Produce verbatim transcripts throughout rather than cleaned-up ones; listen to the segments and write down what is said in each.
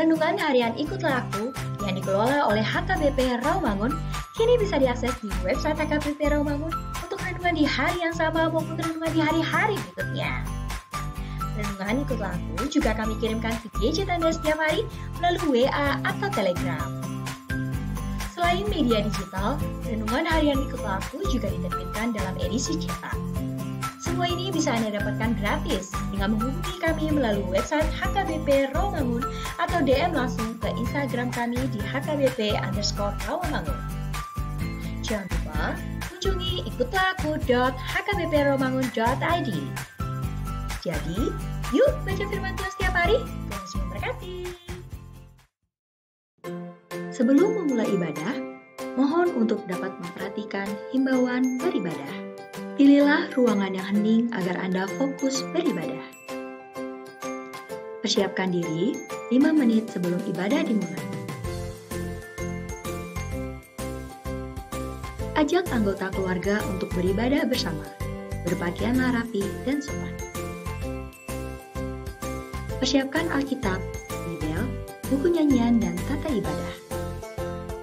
Renungan harian Ikutlah Aku yang dikelola oleh H K B P Rawamangun kini bisa diakses di website H K B P Rawamangun untuk renungan di hari yang sama maupun renungan di hari-hari berikutnya. Renungan Ikutlah Aku juga kami kirimkan ke gadget Anda setiap hari melalui W A atau Telegram. Selain media digital, renungan harian Ikutlah Aku juga diterbitkan dalam edisi cetak. Semua ini bisa Anda dapatkan gratis dengan menghubungi kami melalui website H K B P Rawamangun atau D M langsung ke Instagram kami di H K B P underscore Rawamangun. Jangan lupa kunjungi ikutlah aku dot H K B P rawamangun dot I D. Jadi, yuk baca firman Tuhan setiap hari. Tuhan Yesus memberkati. Sebelum memulai ibadah, mohon untuk dapat memperhatikan himbauan beribadah. Pilihlah ruangan yang hening agar Anda fokus beribadah. Persiapkan diri lima menit sebelum ibadah dimulai. Ajak anggota keluarga untuk beribadah bersama. Berpakaianlah rapi dan sopan. Persiapkan Alkitab, Bibel, buku nyanyian, dan tata ibadah.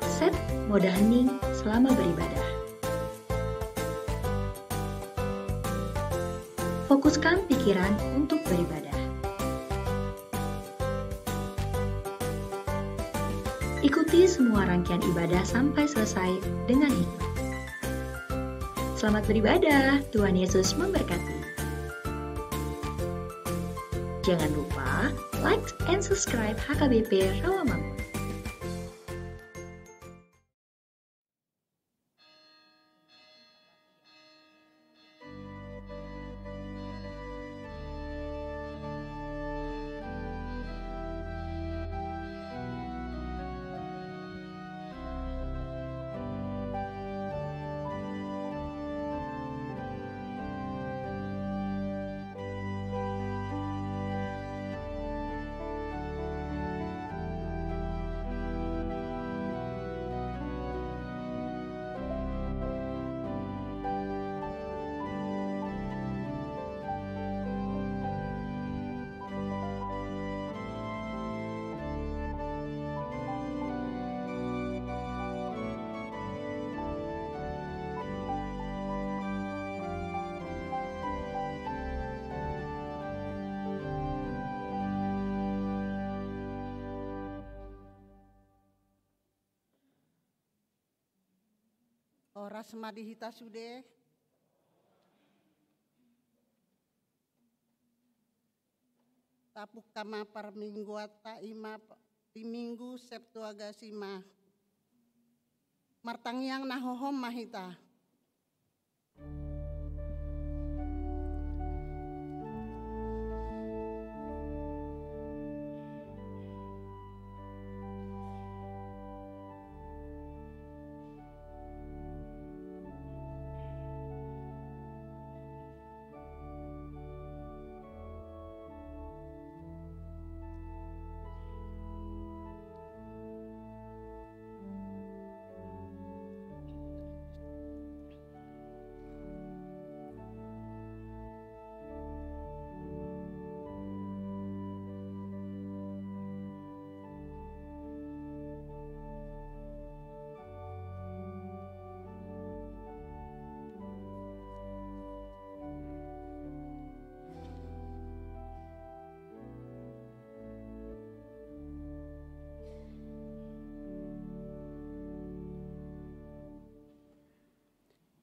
Set mode hening selama beribadah. Fokuskan pikiran untuk beribadah. Ikuti semua rangkaian ibadah sampai selesai dengan hikmat. Selamat beribadah, Tuhan Yesus memberkati. Jangan lupa like and subscribe H K B P Rawamangun. Horas ma di hita sude. Tapungka ma parmingguanta, i ma di Minggu Septuagesima. Martangiang na hohom ma hita.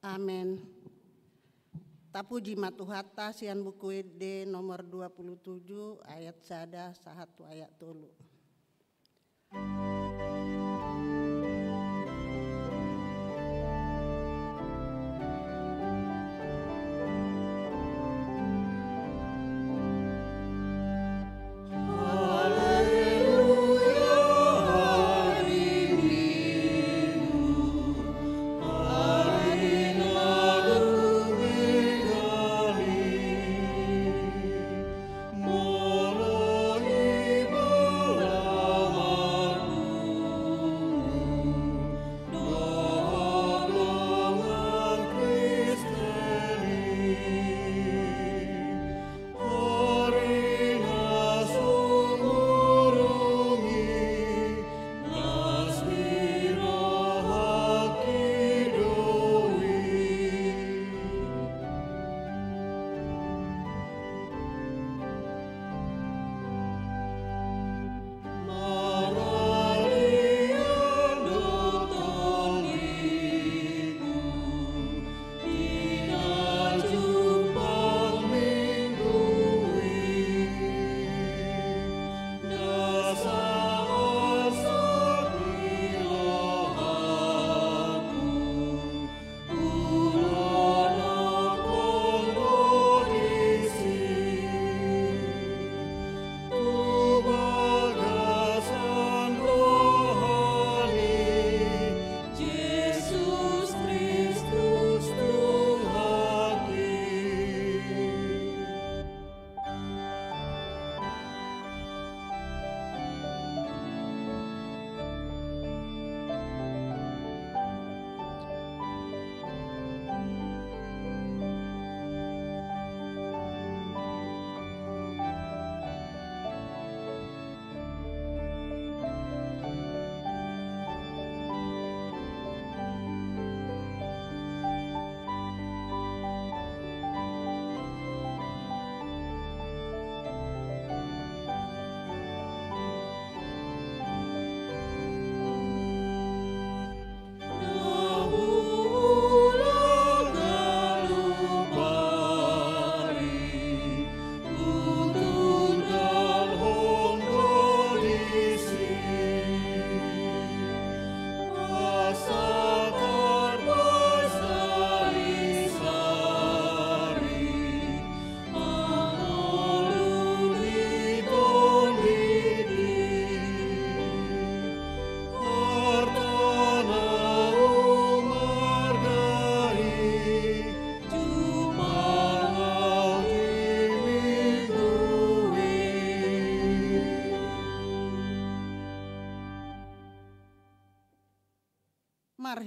Amen. Tapuji ma Tuhanta sian Buku Ende nomor dua puluh tujuh ayat sada sahat tu ayat tolu.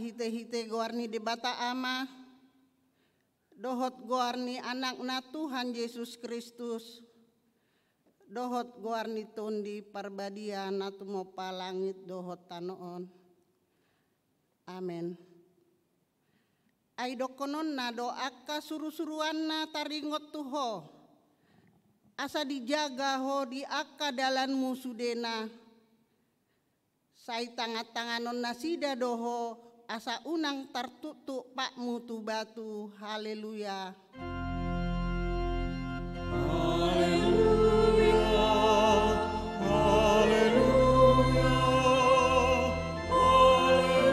Hite-hite goar ni Debata Ama, dohot goar ni Anakna Tuhan Jesus Kristus, dohot goar ni Tondi Parbadia na tumompa langit dohot tano on. Amen. Ai dohononna do angka suru-suruanna taringot tu ho, asa dijaga ho di angka dalanmu sudena. Sai tangan-tanganon nasida do ho, asa unang tartuktuk patmu tu batu. Haleluya. Haleluya, haleluya, haleluya.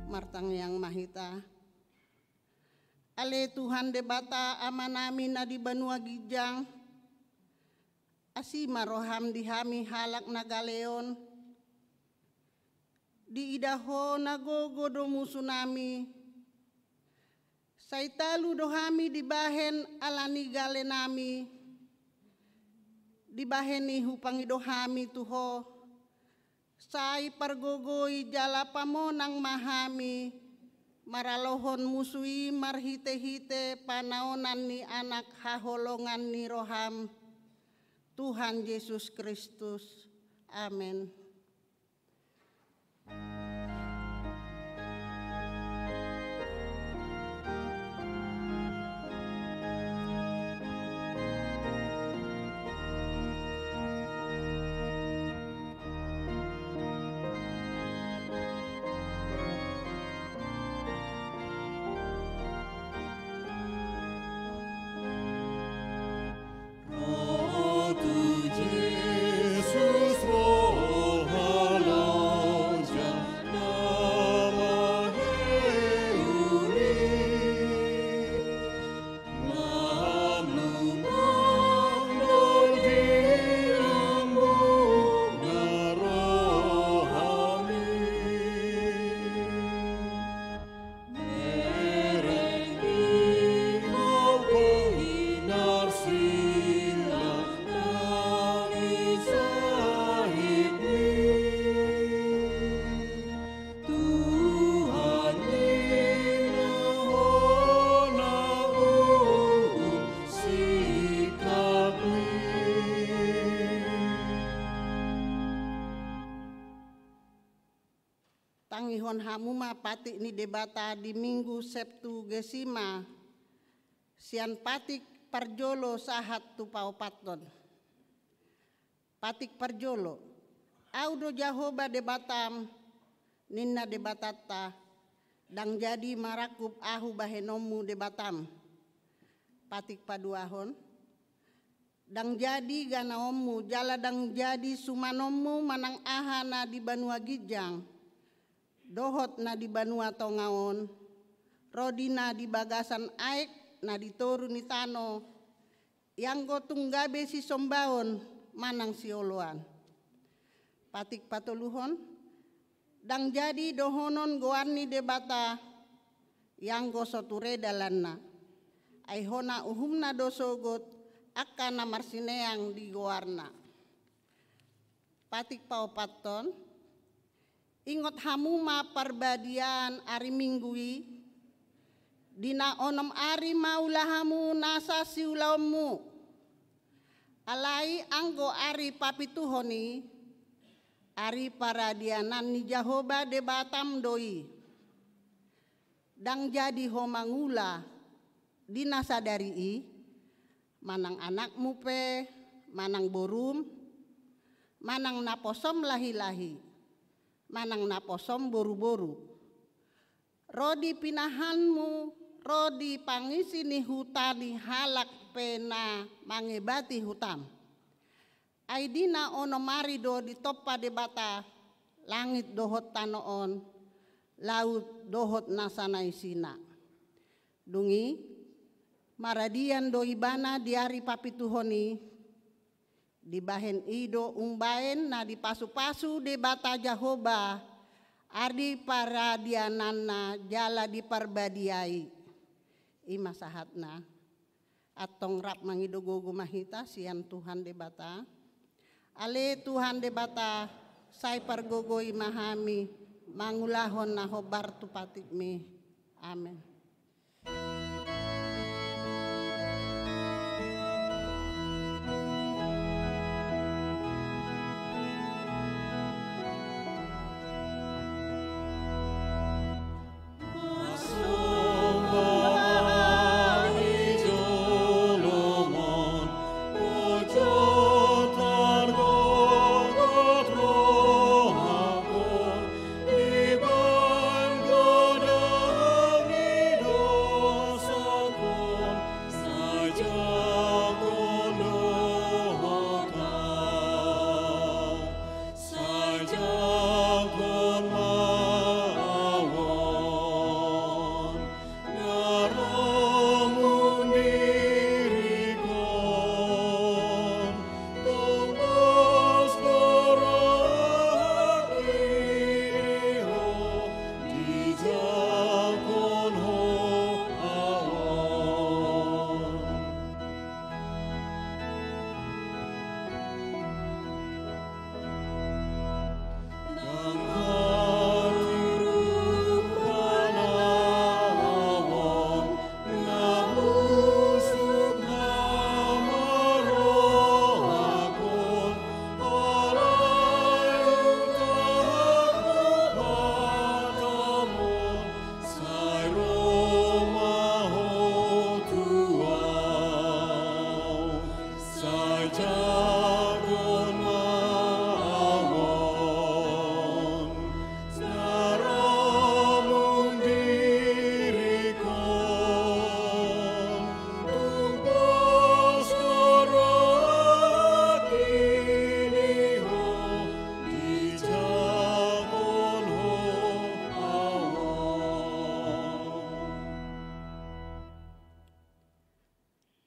Martangiang ma hita. Ale Tuhan Debata Amanami na di banua ginjang, asi ma roham di hami halak na gale on. Diida ho na gogo do musunami. Sai talu do hami dibahen ala ni galenami. Dibahen i hupangido hami tu ho. Sai pargogoi jala pamonang ma hami maralohon musu i marhite-hite panaonan ni Anak haholongan ni roham, Tuhan Jesus Kristus. Amen. Tangihon hamu ma patik ni Debata di Minggu Septuagesima, sian patik parjolo sahat tu paopathon. Patik parjolo. Ahu do Jahowa Debatam, ninna Debatanta, ndang jadi marangkup ahu bahenonmu Debatam. Patik paduahon. Ndang jadi ganaonmu, jala ndang jadi sumanonmu manang aha na di banua ginjang, dohot na di banua tonga on, ro di na di bagasan aek na di toru ni tano, ianggo tung gabe sisombaon manang sioloan. Patik patoluhon, ndang jadi dohonon goar ni Debata, ianggo so ture dalanna. Ai hona uhumna do sogot angka na marsineang di goarna. Patik paopathon, ingot hamu ma parbadiaan ari Minggu i, di na onom ari ma ula hamu nasa siulaonmu. Alai anggo ari papituhon i, ari paradianan ni Jahowa Debatam do i. Ndang jadi ho mangula di na sadari i, manang anakmu pe, manang borum, manang naposom lahi-lahi, manang naposom boru-boru. Ro di pinahanmu, ro di pangisi ni huta ni halak pe na mangebati hutam. Ai di na onom ari do ditompa Debata langit dohot tano on, laut dohot nasa na isina. Dung i, maradian do ibana di ari papituhon i, dibahen i do umbaen na dipasu-pasu Debata Jahowa, ari paradiananna jala diparbadiai. I ma sahatna. Antong rap mangido gogo ma hita sian Tuhan Debata. Ale Tuhan Debata, sai pargogoi ma hami mangulahon na hombar tu patikmi. Amen.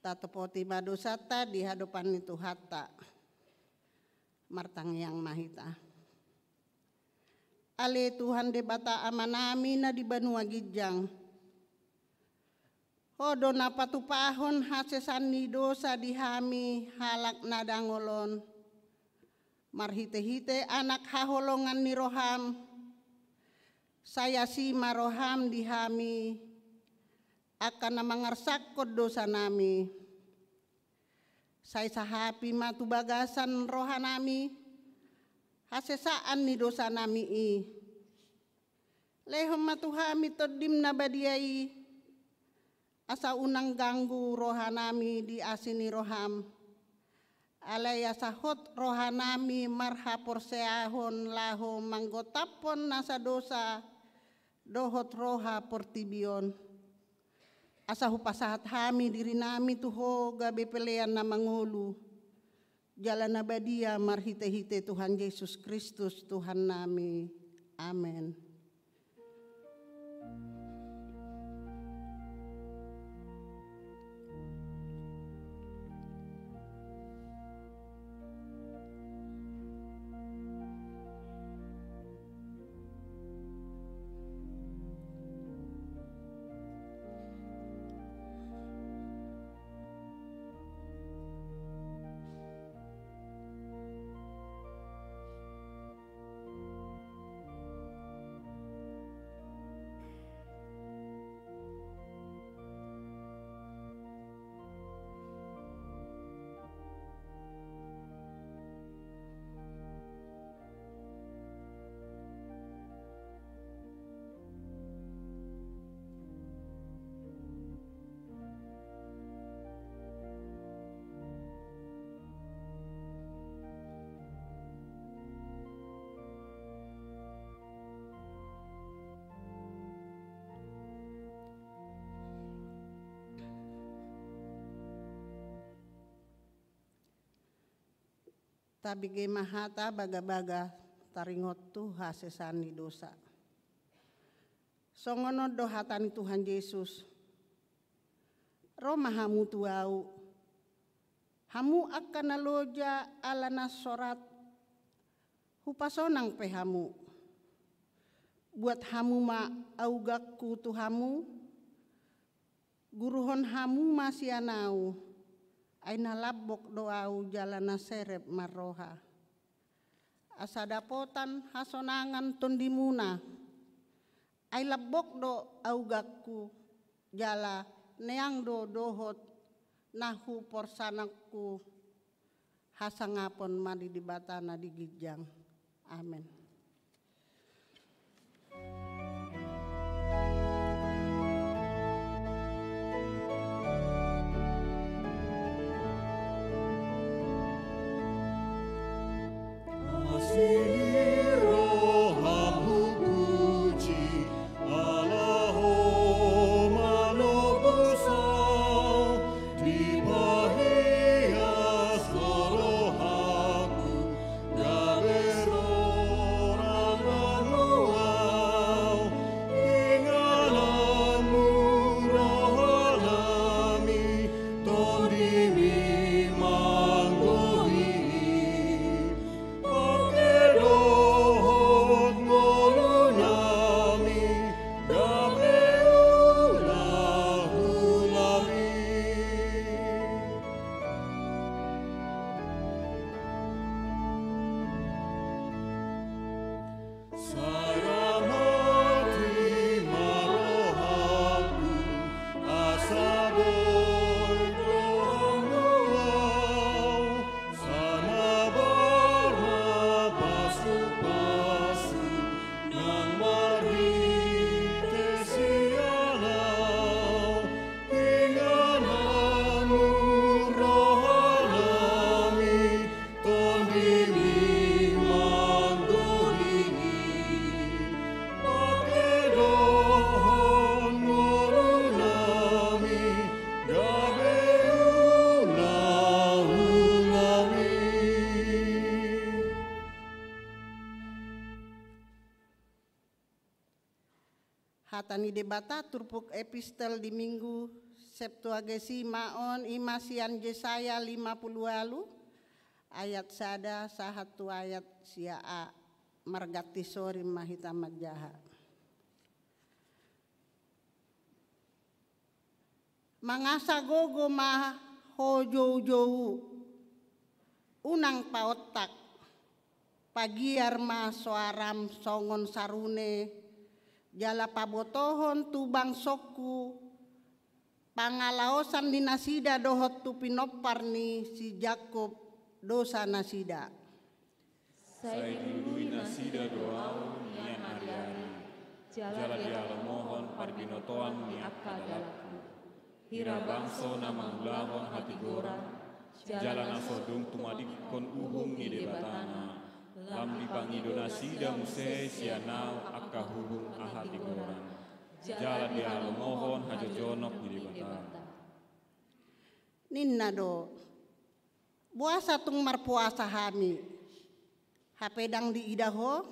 Tatopoti ma dosanta di hadopan ni Tuhanta. Martangiang ma hita. Ale Tuhan Debata Amanami na di banua ginjang, Ho do na patupahon hasesaan ni dosa di hami halak na dangol on, marhitehite Anak haholongan ni roham. Sai asi ma roham di hami, angka na mangarsakkon dosanami. Sai sahapi ma tu bagasan rohanami hasesaan ni dosanami i. Lehon ma tu hami Tondim na badia i, asa unang ganggu rohanami di asi ni roham. Alai asa hot rohanami marhaporseaon laho manggotaphon nasa dosa dohot roha portibi on. Asa hupasahat hami dirinami tu Ho gabe pelean na mangolu jala na badia marhitehite Tuhan Jesus Kristus Tuhannami. Amen. Tabege ma hata bagabaga taringot tu hasesaan ni dosa. Songon on do hata ni Tuhan Jesus: Ro ma hamu tu Ahu, hamu angka na loja ala na sorat, hupasonang pe hamu. Buat hamu ma augangku tu hamu, guruhon hamu ma sian Ahu, Ai na lambok do ahu jala na serep marroha, asa dapotan hasonangan tondimuna. Ai lambok do augangku, jala neang do dohot na huporsanangku. Hasangapon ma di Debata na di ginjang. Amen. Asi ni roham hupuji, ala Ho manobus au, dipahias do rohangku, gabe roranganmu au, ingananmu rohanami, tondimi manggohi. Pake dohot ngolunami, gabe ulahulami. Sai ramoti ma rohangku, asa boi rohangmu au, sai mabar ma pasupasu, nang marhite sian au, ingananmu rohanami, tondimi manggohi. Pake dohot ngolunami, gabe ulahulami. Hata ni Debata turpuk epistel di Minggu Septuagesima on, ima sian Jesaya lima pulu ualu, ayat sada sahat tu ayat sia a. Marganti sori ma hita manjaha. Mangasa gogo ma ho joujou, unang paontak, pagiar ma soaram songon sarune, jala pabotohon tu bangsongku pangalaosan ni nasida dohot tu pinompar ni si Jakkob dosa nasida. Sai dilului nasida do ahu nian ariari, jala dialomohon parbinotoan ni angka dalanku. Hira bangso na mangulahon hatigoran, jala na so dung tumadingkon uhum ni Debatana, lam dipangido nasida muse sian ahu angka uhum hatigoran, jala dialomohon hajojonok ni Debata. Ninna do: Boasa tung marpuasa hami, hape ndang diida Ho?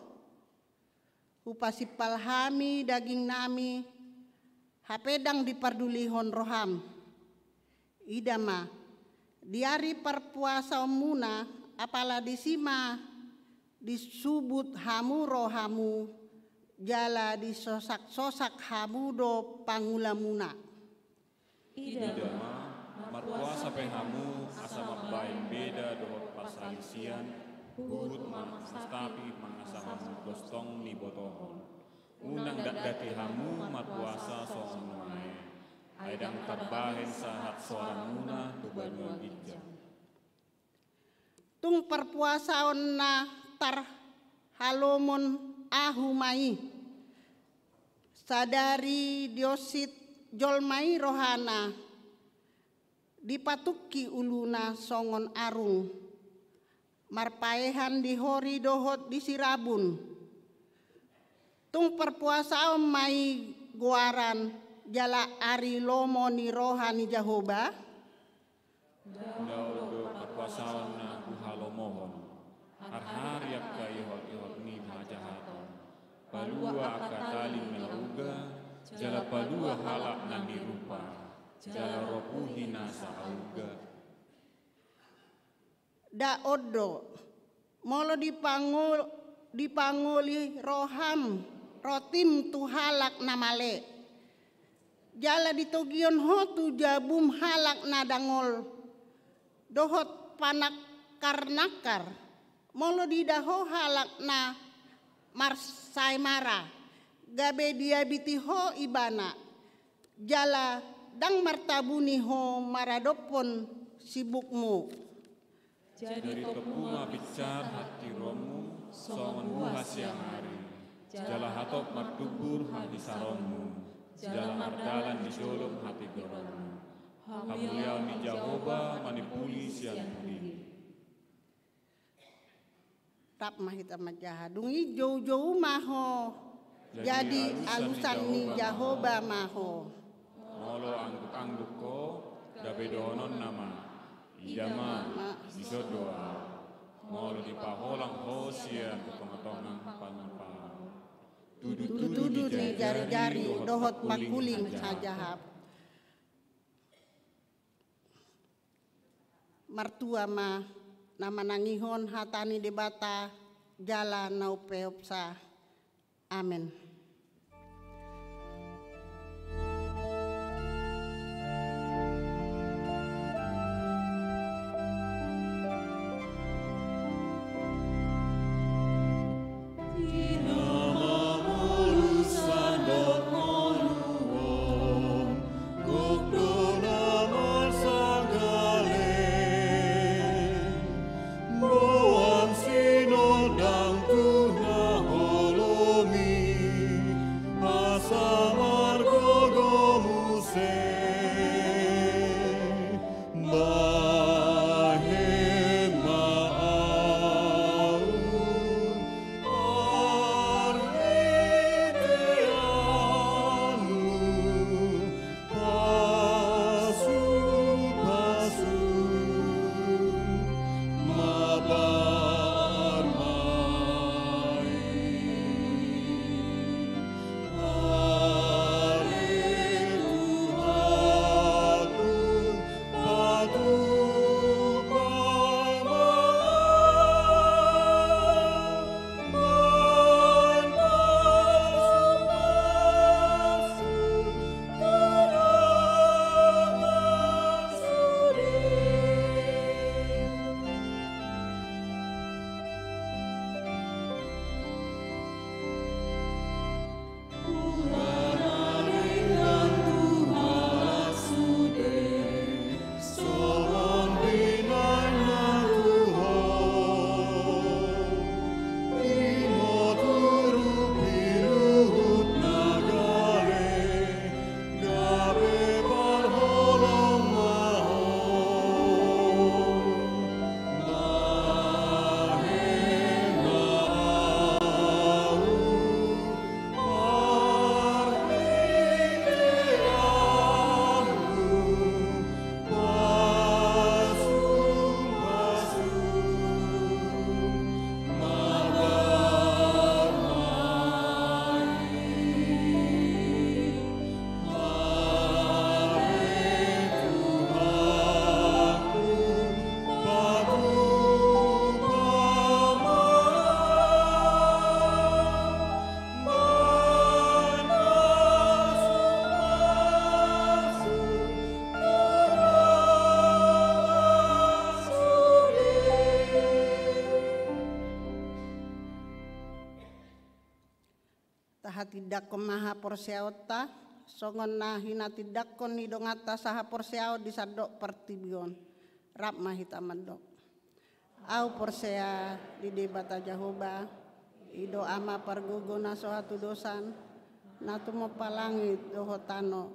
Hupasimpal hami dagingnami, hape ndang dipardulihon roham. Ida ma, di ari parpuasaonmuna, apala disi ma disubut hamu rohamu, jala disosaksosak hamu do pangulamuna. Ida ma, marpuasa pe hamu asa mambahen beda dohot parsalisian, huhut ma mangastapi mangasa hamu dos tong nibotohon. Unang dakdaki hamu marpuasa songon nuaeng, ai ndang tarbahen sahat soaramuna tu banua ginjang. Tung parpuasaon na tarhalomon ahu ma i. Sadari dionsit jolma i rohana, dipatungki uluna songon arung, marpaehan di hori dohot di sirabun. Tung parpuasaon ma i goaran jala ari lomo ni roha ni Jahowa? Ndang do parpuasaon na huhalomohon, harhari angka ihotihot ni hajahaton. Palua angka talim na uga, jala palua halak na nirupa, jala ropuhi nasa auga. Ndang on do, molo dipango-, dipangoli roham rotim tu halak na male, jala ditogihon ho tu jabum halak na dangol, dohot panangkar-nangkar, molo diida ho halak na marsaemara, gabe diabiti ho ibana, jala ndang martabuni ho maradophon sibukmu. Jadi tompu ma pinsar hatiuronmu songon buha siang ari, jala hatop martumbur hahisaronmu, jala mardalan di jolom hatigoronmu. Hamuliaon ni Jahowa manimpuli sian pudi. Rap ma hita manjaha. Dung i joujou ma ho. Jadi alusan ni Jahowa ma ho. Molo angguk-angguk ho, gabe dohononna ma. Ida ma, dison do ahu. Molo dipaholang ho sian tonga-tonga pangupaon. Tudu-tudu ni jari-jari dohot pangkuling hajahap. Martua ma na manangihon hata ni Debata jala na umpeopsa. Amen. Tahatindangkon ma haporseaonta, songon na hinatindangkon ni donganta sahaporseaon di sandok portibi on. Rap ma hita mandok. Ahu porsea di Debata Jahowa, i do Ama pargogo na so hatudosan, na tumompa langit dohot tano.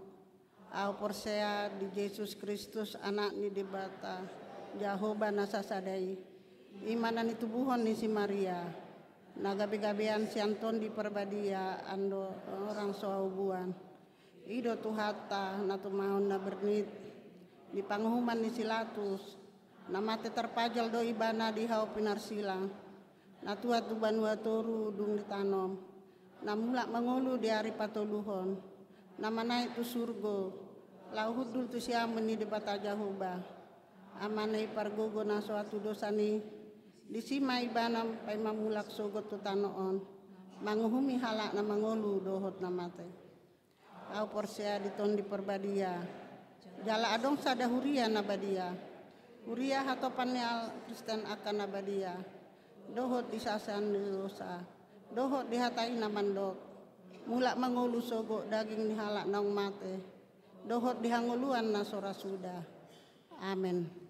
Ahu porsea di Jesus Kristus, Anak ni Debata, Jahowa na sasada i. I ma na nitubuhon ni si Maria, na gabe-gabean sian Tondi Parbadia, andorang so haubuan. I do Tuhanta, na tumaon na bernit, di panguhuman ni si Latus, na mate tarpajal do ibana di hau pinarsilang, na tuat tu banua toru dung ditanom, na mulak mangolu di ari patoluhon, na manaek tu surgo, laho hundul tu siamun ni Debata Jahowa, Amana i pargogo na so hatudosan i, disi ma ibana paima mulak sogot tu tano on, manguhumi halak na mangolu dohot na mate. Ahu porsea di Tondi Parbadia, jala adong sada huria na badia, Huria hatopan ni halak Kristen angka na badia, dohot di sasaean ni dosa, dohot di hata i na mandok, mulak mangolu sogot daging ni halak naung mate, dohot di hangoluan na so ra suda. Amen.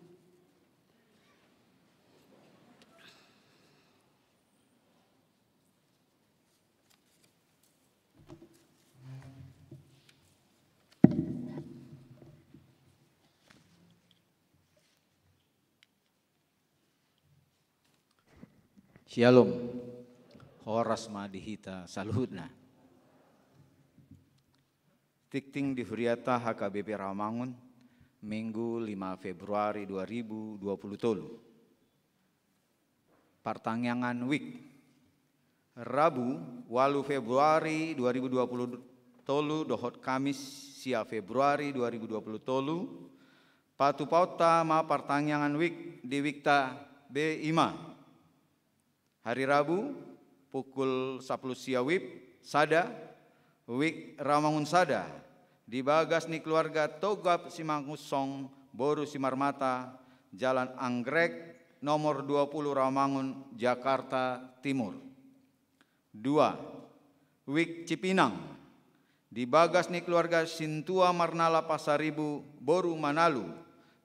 Syalom. Horas ma di hita saluhutna. Tingting di huriata H K B P Rawamangun, Minggu lima Februari dua ribu dua puluh tolu. Partangiangan wijk. Rabu, ualu Februari dua ribu dua puluh tolu dohot Kamis, sia Februari dua ribu dua puluh tolu, patupaonta ma partangiangan wijk di wikta be, i ma. Hari Rabu, pukul sapuluh sia wib, sada, wijk Rawamangun sada, di bagas ni keluarga Togab Simangunsong, boru Simarmata, Jalan Anggrek, nomor dua puluh Rawamangun, Jakarta Timur. Dua, wijk Cipinang, di bagas ni keluarga Sintua Marnala Pasaribu, boru Manalu,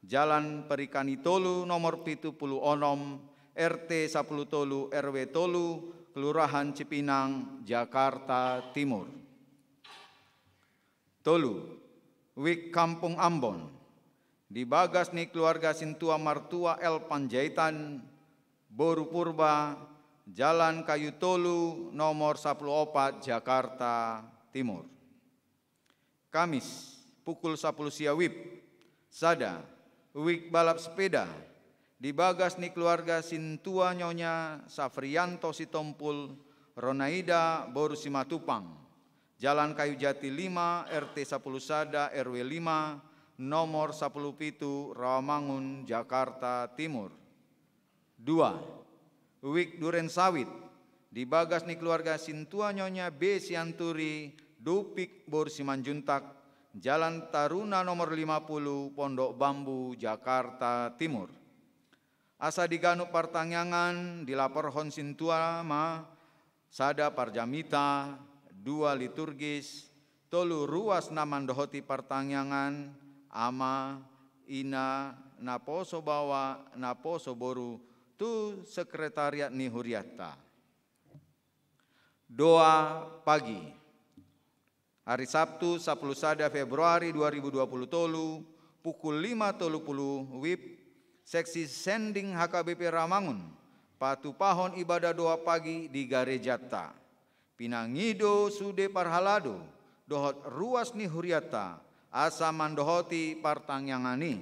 Jalan Perikani tolu, nomor pitu puluh onom, R T sapuluh tolu, R W tolu, Kelurahan Cipinang, Jakarta Timur. Tolu, wijk Kampung Ambon, di bagas ni keluarga Sintua Martua L Panjaitan, boru Purba, Jalan Kayu Tolu, nomor sapuluh opat, Jakarta Timur. Kamis, pukul sapuluh sia wib, sada, wijk balap sepeda, di bagas ni keluarga Sintua Nyonya Safrianto Sitompul, Ronaida, boru Simatupang, Jalan Kayu Jati lima, R T sapuluh sada, R W lima, nomor sapuluh pitu, Rawamangun, Jakarta Timur. Dua, wijk Duren Sawit, di bagas ni keluarga Sintua Nyonya B Sianturi Dupik, boru Simanjuntak, Jalan Taruna nomor lima puluh, Pondok Bambu, Jakarta Timur. Asa di ganup partangiangan dilaporhon sintua ma: sada, parjamita; dua, liturgis; tolu, ruas na mandohoti partangiangan, ama, ina, naposo baoa, naposo boru, tu sekretariat ni hurianta. Doa pagi. Ari Sabtu, sapuluh sada Februari dua ribu dua puluh tolu, pukul lima tolu puluh wib, seksi sending H K B P Rawamangun patupahon ibadah doa pagi di garejanta. Pinangido sude parhalado dohot ruas ni hurianta asa mandohoti partangiangan i.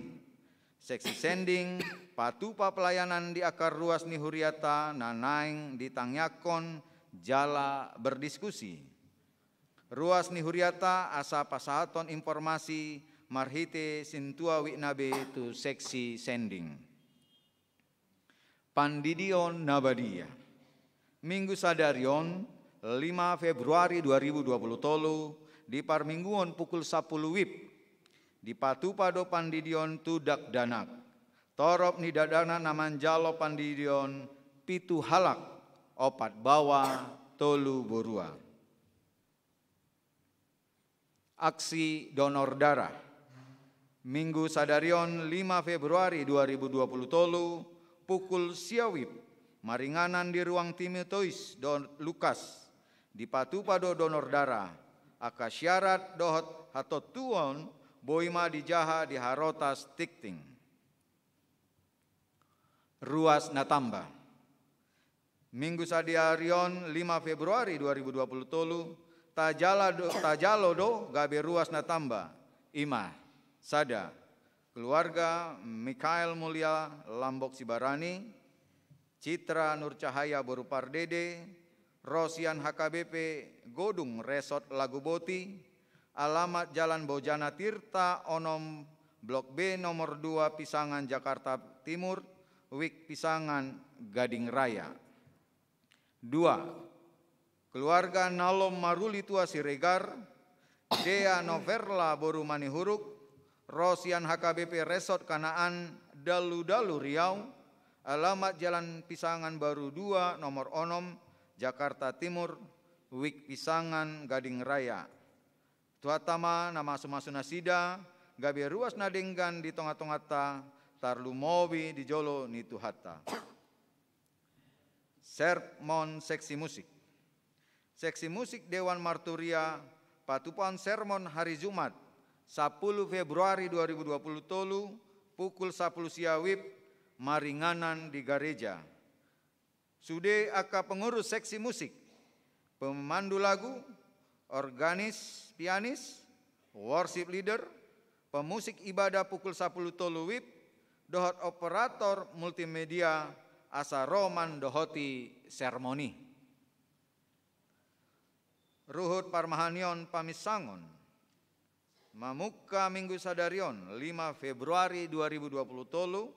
Seksi sending patupa pelayanan di angka ruas ni hurianta na naeng ditangiangkon jala berdiskusi. Ruas ni hurianta asa pasahathon informasi marhite sintua wijk na be tu seksi sending. Pandidion na badia. Minggu sadari on, lima Februari dua ribu dua puluh tolu, di parmingguon pukul sapuluh wib, dipatupa do pandidion tu dakdanak. Torop ni dakdanak na manjalo pandidion pitu halak, opat baoa, tolu borua. Aksi donor darah. Minggu sadari on, lima Februari dua ribu dua puluh tolu, pukul sia wib, maringanan di ruang Timoteus do Lukas, dipatupa do donor darah. Angka syarat dohot hatontuon boi ma dijaha di harotas tingting. Ruas na tamba. Minggu sadari on, lima Februari dua ribu dua puluh tolu, tajala do, tajalo do gabe ruas na tamba. I ma: sada, keluarga Mikael Mulia Lambok Sibarani, Citra Nurcahaya boru Pardede, ro sian H K B P Godung Resort Laguboti, alamat Jalan Bojana Tirta onom, Blok B, nomor dua, Pisangan, Jakarta Timur, wijk Pisangan, Gading Raya. Dua, keluarga Nalom Maruli Tua Siregar, Dea Noverla boru Manihuruk, ro sian H K B P Resort Kanaan, Dalu-dalu Riau, alamat Jalan Pisangan Baru dua, nomor onom, Jakarta Timur, Wik Pisangan, Gading Raya. Tuhanta ma na masu-masu nasida, gabe ruas na denggan di tonga-tonganta, tarlumobi di jolo ni Tuhanta. Sermon seksi musik. Seksi musik Dewan Marturia patupaon sermon hari Jumat, sapuluh Februari dua ribu dua puluh tolu, pukul sapuluh sia wib, maringanan di gareja. Sude angka pengurus seksi musik, pemandu lagu, organis, pianis, worship leader, pemusik ibadah pukul sapuluh tolu wib, dohot operator multimedia asa ro mandohoti sermon i. Ruhut parmahanion paminsangon. Mamungka Minggu sadari on, lima Februari dua ribu dua puluh tolu,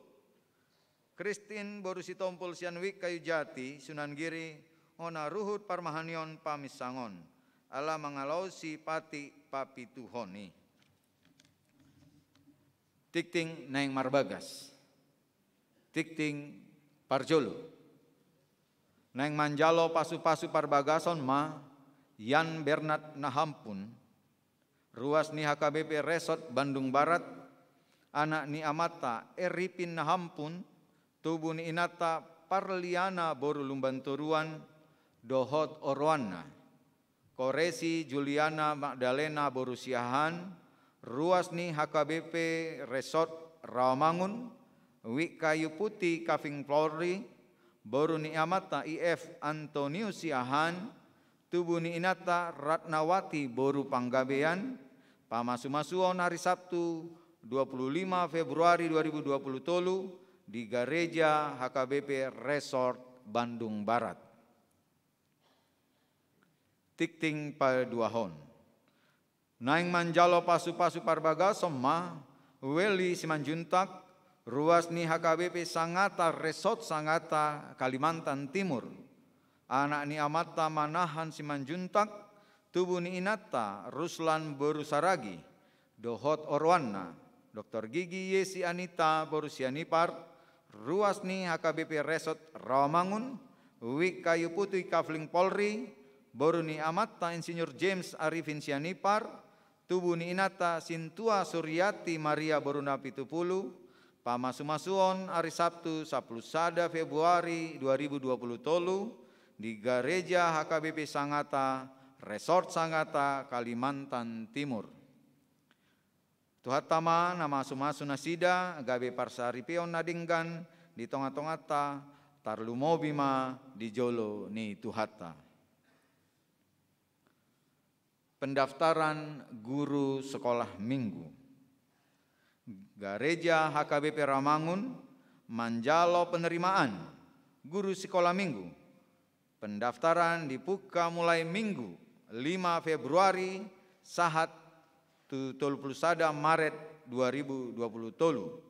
Kristin boru Sitompul sian Wik Kayu Jati, Sunan Giri, hona ruhut parmahanion paminsangon, ala mangalaosi patik papituhon i. Tingting naeng marbagas. Tingting parjolo. Naeng manjalo pasu-pasu parbagason ma Yan Bernard Nahampun, ruas ni H K B P Resort Bandung Barat, anak ni amanta Eripin Nahampun, tubu ni inanta Parliana boru Lumbantoruan, dohot oroanna. Koresi Juliana Magdalena boru Siahaan, ruas ni H K B P Resort Rawamangun, Wik Kayu Putih Kavling Polri, boru ni amanta I F Antonius Siahaan, tubu ni inanta Ratnawati boru Panggabean, pamasumasuon hari Sabtu, dua puluh lima Februari dua ribu dua puluh tolu, di Gareja H K B P Resort Bandung Barat. Tingting paduahon. Naeng manjalo pasu-pasu parbagason ma Weli Simanjuntak, ruas ni H K B P Sangatta Resort Sangatta, Kalimantan Timur. Anak ni amanta Manahan Simanjuntak, tubu ni inanta Ruslan boru Saragi, dohot oroanna, Doktor Gigi Yesi Anita boru Sianipar, ruas ni H K B P Resort Rawamangun, Wik Kayu Putih Kavling Polri, boru ni amanta Insinyur James Arifin Sianipar, tubu ni inanta Sintua Suriati Maria boru Napitupulu, pamasumasuon hari Sabtu, sapuluh sada Februari dua ribu dua puluh tolu, di Gareja H K B P Sangatta, Resort Sangatta, Kalimantan Timur. Tuhanta ma na masu-masu nasida, gabe parsaripeon na denggan di tonga-tonganta, tarlumobi ma di jolo ni Tuhanta. Pendaftaran guru sekolah minggu. Gareja H K B P Rawamangun manjalo penerimaan guru sekolah minggu. Pendaftaran dibuka mulai Minggu, lima Februari, sahat tu tolu puluh sada Maret dua ribu dua puluh tolu.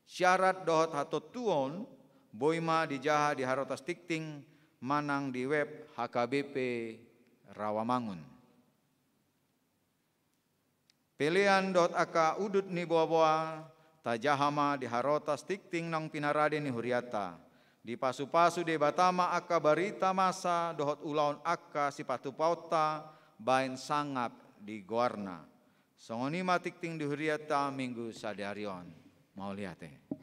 Syarat dohot hatontuon boi ma dijaha di harotas tingting manang di web H K B P Rawamangun. Pelean dohot angka udut ni boa-boa tajaha ma di harotas tingting naung pinarade ni hurianta. Dipasu-pasu Debata ma angka barita masa dohot ulaon angka sipatupaonta baen sangap di goarna. Songon i ma tingting di hurianta Minggu sadari on. Mauliate.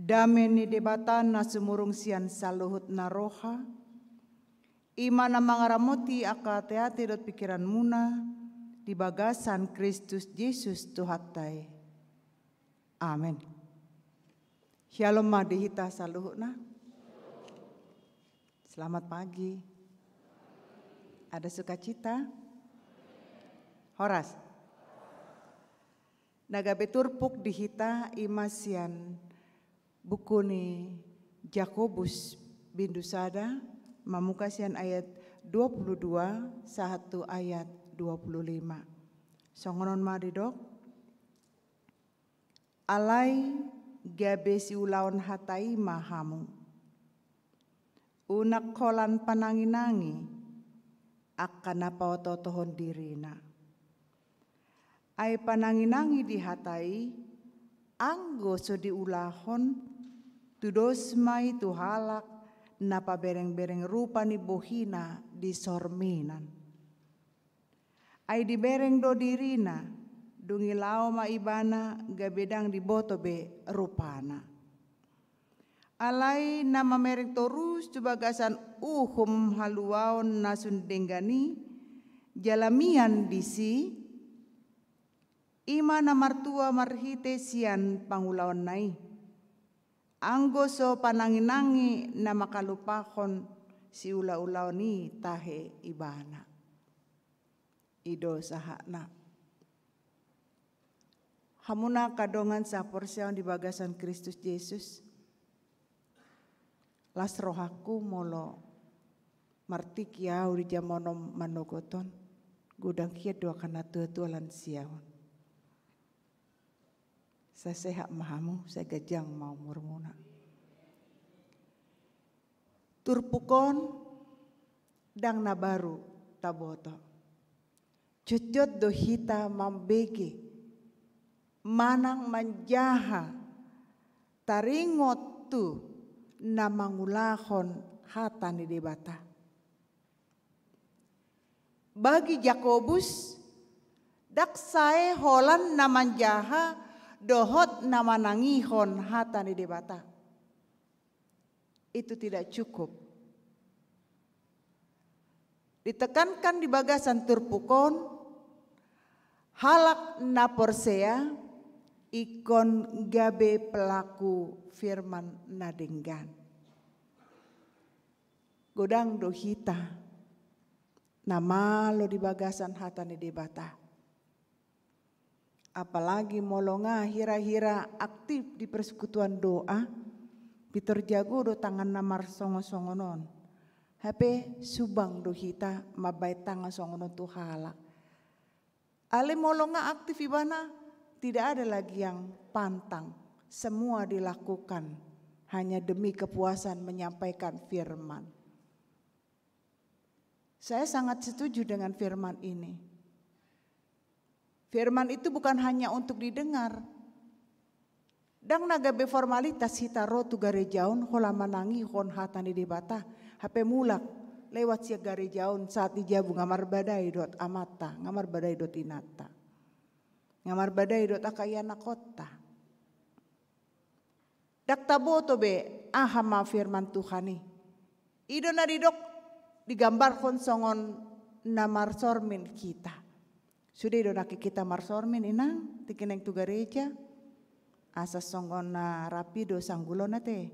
Dame ni Debata na sumurung sian saluhut na roha, i ma na mangaramoti angka ateate dohot pingkiranmuna di bagasan Kristus Jesus Tuhanta i. Amen. Syalom ma di hita saluhutna. Selamat pagi. Ada sukacita? Horas. Na gabe turpuk di hita i ma sian buku ni Jakobus bindu sada, mamungka sian ayat dua puluh dua sahat tu ayat dua puluh lima. Songon on ma didok. Alai gabe siulaon hata i ma hamu. Unang holan pananginangi angka na paotootohon dirina. Ai pananginangi di hata i, anggo so diulahon, tudos ma i tu halak na paberengbereng rupa ni bohina di sorminan. Ai dibereng do dirina, dung i laho ma ibana gabe ndang diboto be rupana. Alai na mamereng torus tu bagasan uhum haluaon na sun denggan i, jala mian disi, i ma na martua marhite sian pangulaonna i. Anggo so pananginangi na mangkalupahon siulaulaon i tahe ibana. I do sahatna. Hamuna angka dongan saporseaon di bagasan Kristus Jesus. Las rohangku molo martingki ahu di jamono manogot on, godang hian do angka na tuatua lansia on. Sai sehat ma hamu, sai ganjang ma umurmuna. Turpuk on ndang na baru taboto. Jotjot do hita mambege manang manjaha taringot tu na mangulahon hata ni Debata. Bagi Jakobus, ndang sae holan na manjaha dohot na manangihon hata ni Debata. Itu tidak cukup. Ditekankan di bagasan turpuk on, halak na porsea ingkon gabe pelaku firman na denggan. Godang do hita na malo di bagasan hata ni Debata. Apalagi molo nga hira-hira aktif di persekutuan doa, pintor jago do tangan na marsongon-songon on. Hape subang do hita mambahen tangan songon on tu halak. Alai molo nga aktif ibana, tidak ada lagi yang pantang. Semua dilakukan hanya demi kepuasan menyampaikan firman. Saya sangat setuju dengan firman ini. Firman itu bukan hanya untuk didengar. Ndang na gabe formalitas hita ro tu gareja on holan manangihon hata ni Debata, hape mulak lewat sian gareja on saat di jabu nga marbadai dohot amanta, nga marbadai dohot inanta, nga marbadai dohot angka ianakhonta. Ndang taboto be aha ma firman Tuhan i. I do na didok, digambarhon songon na marsormin hita. Sude do nangkin hita marsormin, inang, tingki naeng tu gareja. Asa songon na rapi do sanggulona te.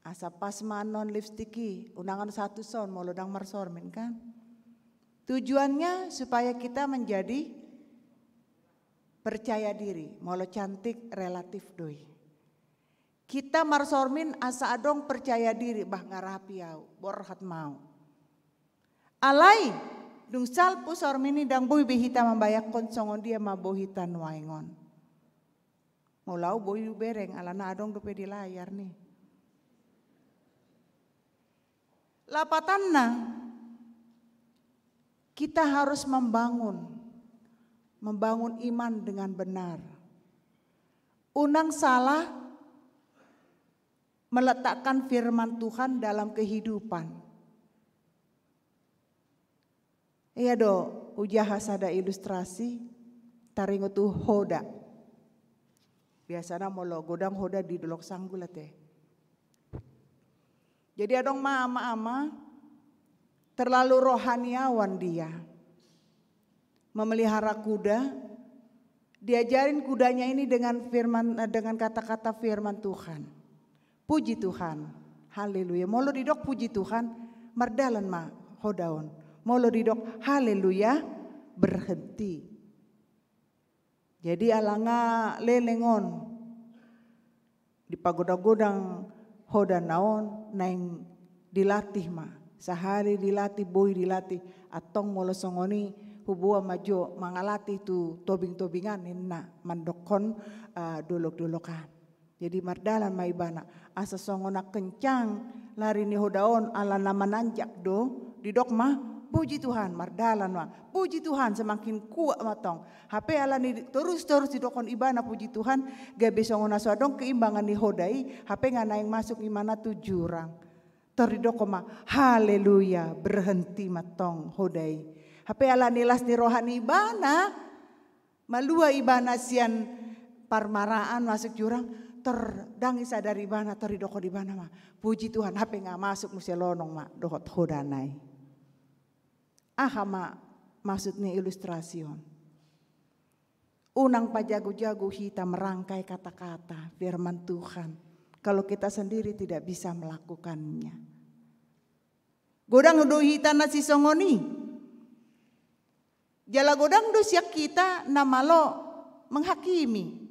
Asa pas ma annon lipstik i, unang annon sahat tu son molo ndang marsormin, kan. Tujuannya supaya kita menjadi percaya diri, molo cantik relatif do i. Hita marsormin asa adong percaya diri, bah, nga rapi au, borhat ma au. Alai, dung salpu sormin i ndang boi be hita mambayangkon songon dia ma boi hita nuaeng on. Molo au boi hubereng, alana adong dope di layar ni. Lapatanna, kita harus membangun, membangun iman dengan benar. Unang salah meletakkan firman Tuhan dalam kehidupan. Ia do, hujaha sada ilustrasi, taringot tu hoda. Biasana molo godang hoda di dolok sanggul ate. Jadi adong ma ama-ama terlalu rohaniawan dia. Memelihara kuda, diajarin kudanya ini dengan firman, eh, dengan kata-kata firman Tuhan. Puji Tuhan. Haleluya. Molo didok puji Tuhan, mardalan ma hoda on. Molo didok haleluya, berhenti. Jadi ala nga leleng on, dipagodang-godang hoda na on, naeng dilatih ma. Sahali dilatih, boi dilatih. Antong molo songon i, huboan ma jo mangalatih tu tobing-tobingan ninna, mandokkon, ah, dolok-dolok an. Jadi mardalan ma ibana, asa songon na kencang lari ni hoda on ala na mananjak do, didok ma, puji Tuhan, mardalan ma, puji Tuhan, semakin kuat ma tong. Hape ala ni torus-torus didokkon ibana puji Tuhan, gabe songon na so adong keimbangan ni hoda i, hape nga naeng masuk ibana tu jurang. Tor didokkon ma, haleluya, berhenti ma tong hoda i. Hape ala ni las ni roha ni ibana, malua ibana sian parmaraan masuk jurang, tor ndang disadari ibana, tor didokkon ibana ma, puji Tuhan, hape nga masuk muse lonong ma dohot hodana i. Aha ma maksud ni ilustrasi on? Unang pajago-jago hita merangkai kata-kata firman Tuhan, kalau kita sendiri tidak bisa melakukannya. Godang do hita na sisongon i. Jala godang do sian hita na malo menghakimi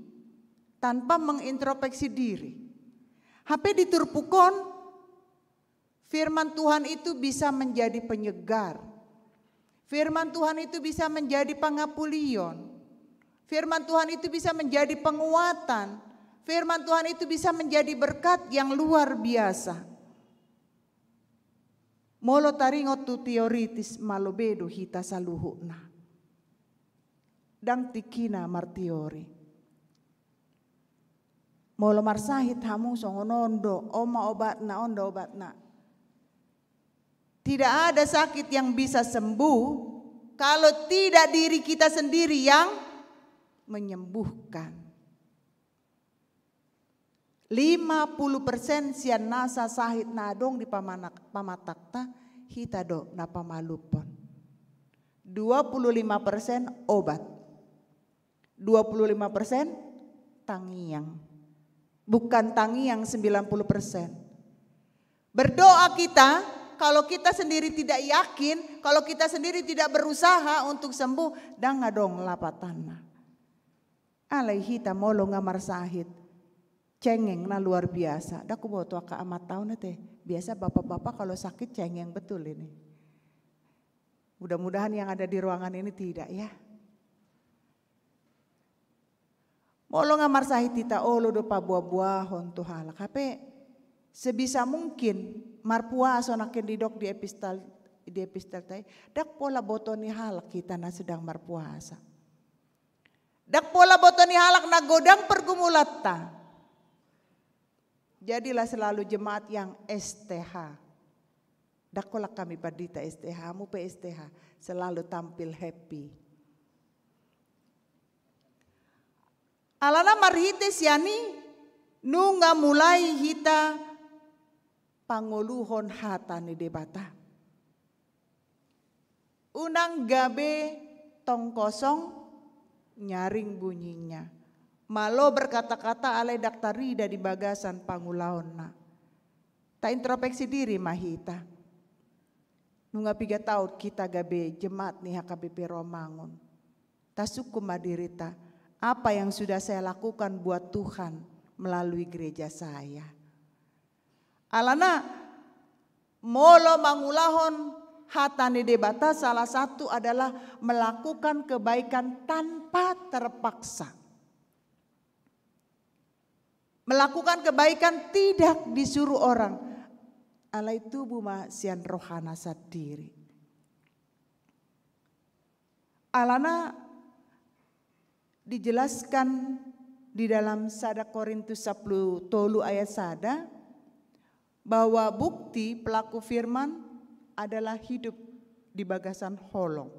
tanpa mengintrospeksi diri. Hape di turpuk on, firman Tuhan itu bisa menjadi penyegar. Firman Tuhan itu bisa menjadi pangapulion. Firman Tuhan itu bisa menjadi penguatan. Firman Tuhan itu bisa menjadi berkat yang luar biasa. Molo taringot tu teoritis, malo be do hita saluhutna. Ndang tingkina marteori. Molo marsahit hamu songon on do, on ma obatna, on do obatna. Tidak ada sakit yang bisa sembuh kalau tidak diri kita sendiri yang menyembuhkan. Lima puluh persen sian nasa sahit na adong di pamanak-, pamatangta, hita do na pamalumhon. Dua puluh lima persen obat. Dua puluh lima persen tangiang. Bukan tangiang sembilan puluh persen. Berdoa kita, kalau kita sendiri tidak yakin, kalau kita sendiri tidak berusaha untuk sembuh, ndang adong lapatanna. Alai hita molo nga marsahit, cengeng na luar biasa. Ndang huboto angka amanta on ate. Biasa bapak-bapak kalau sakit cengeng betul ini. Mudah-mudahan yang ada di ruangan ini tidak, ya. Molo nga marsahit hita, olo do paboa-boahon tu halak. Hape sebisa mungkin marpuasa, nangkin didok di epistel, di epistelta i, ndang pola boto ni halak hita na sedang marpuasa. Ndang pola boto ni halak na godang pergumulanta. Jadilah selalu jemaat yang S T H. Ndang holan hami pandita S T H, hamu pe S T H, selalu tampil happy. Alana marhite sian i nunga mulai hita pangoluhon hata ni Debata. Unang gabe tong kosong nyaring bunyinya. Malo berkata-kata alai ndang tarida di bagasan pangulaonna. Taintrospeksi diri ma hita. Nunga piga taon hita gabe jemaat ni H K B P Romangun. Tasungkun ma dirita, apa yang sudah saya lakukan buat Tuhan melalui gereja saya? Alana molo mangulahon hata ni Debata, salah satu adalah melakukan kebaikan tanpa terpaksa. Melakukan kebaikan tidak disuruh orang, alai tubu ma sian rohana sandiri. Alana dijelaskan di dalam sada Korintus sampulu tolu ayat sada, bahwa bukti pelaku firman adalah hidup di bagasan holong.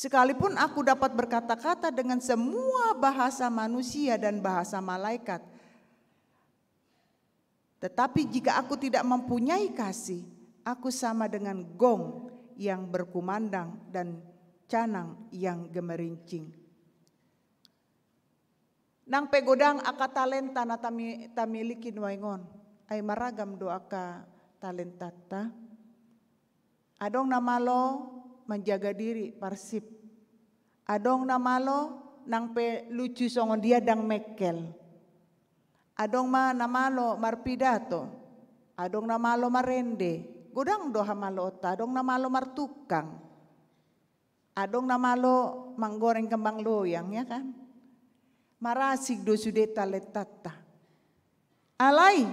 Sekalipun aku dapat berkata-kata dengan semua bahasa manusia dan bahasa malaikat, tetapi jika aku tidak mempunyai kasih, aku sama dengan gong yang berkumandang dan canang yang gemerincing. Nang pe godang angka talenta na tami-, tamiliki nuaeng on, ai maragam do angka talentanta. Adong na malo manjaga diri, parsip. Adong na malo nang pe lucu songon dia ndang mengkel. Adong ma na malo marpidato. Adong na malo marende. Godang do hamaloonta, adong na malo martungkang. Adong na malo manggoreng kembang loyang, ya kan? Marasing do sude talentanta. Alai,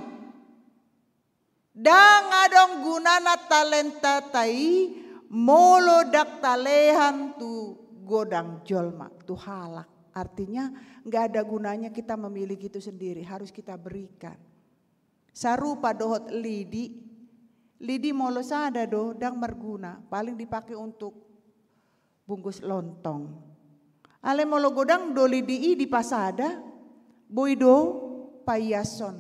ndang adong gunana talentanta i molo ndang talehan tu godang jolma, tu halak. Artinya, nggak ada gunanya kita memiliki itu sendiri, harus kita berikan. Sarupa dohot lidi. Lidi molo sada do, ndang marguna, paling dipakai untuk bungkus lontong. Alai molo godang do lidi i dipasada, boi do paiashon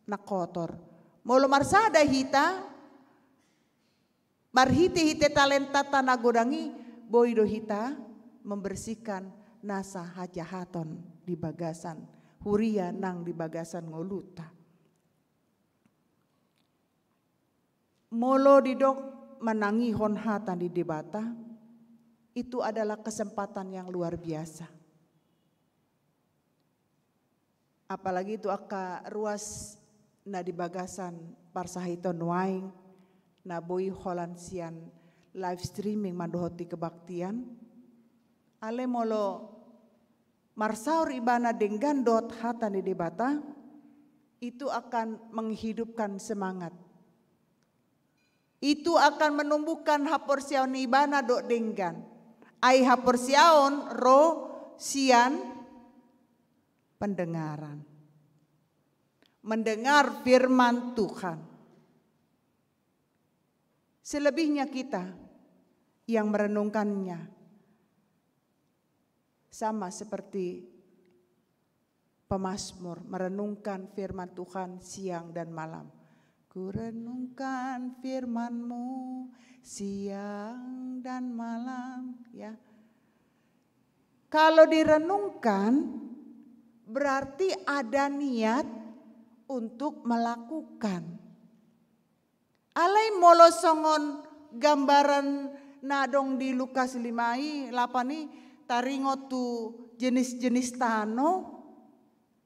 na kotor. Molo marsada hita, marhite-hite talentanta na godang i, boi do hita membersihkan nasa hajahaton di bagasan huria nang di bagasan ngolunta. Molo didok manangihon hata ni Debata, itu adalah kesempatan yang luar biasa. Apalagi tu angka ruas na di bagasan parsahiton nuaeng, na boi holan sian live streaming mandohoti kebaktian. Alai molo marsaor ibana denggan dohot hata ni Debata, itu akan menghidupkan semangat. Itu akan menumbuhkan haporseaon ni ibana dohot denggan. Ai haporseaon ro sian pendengaran. Mendengar firman Tuhan. Selebihnya kita yang merenungkannya sama seperti pemazmur, merenungkan firman Tuhan siang dan malam. Kurenungkan firman-Mu siang dan malam, ya. Kalau direnungkan, berarti ada niat untuk melakukan. Alai molo songon gambaran na adong di Lukas lima i, lapan i, taringot tu jenis-jenis tano,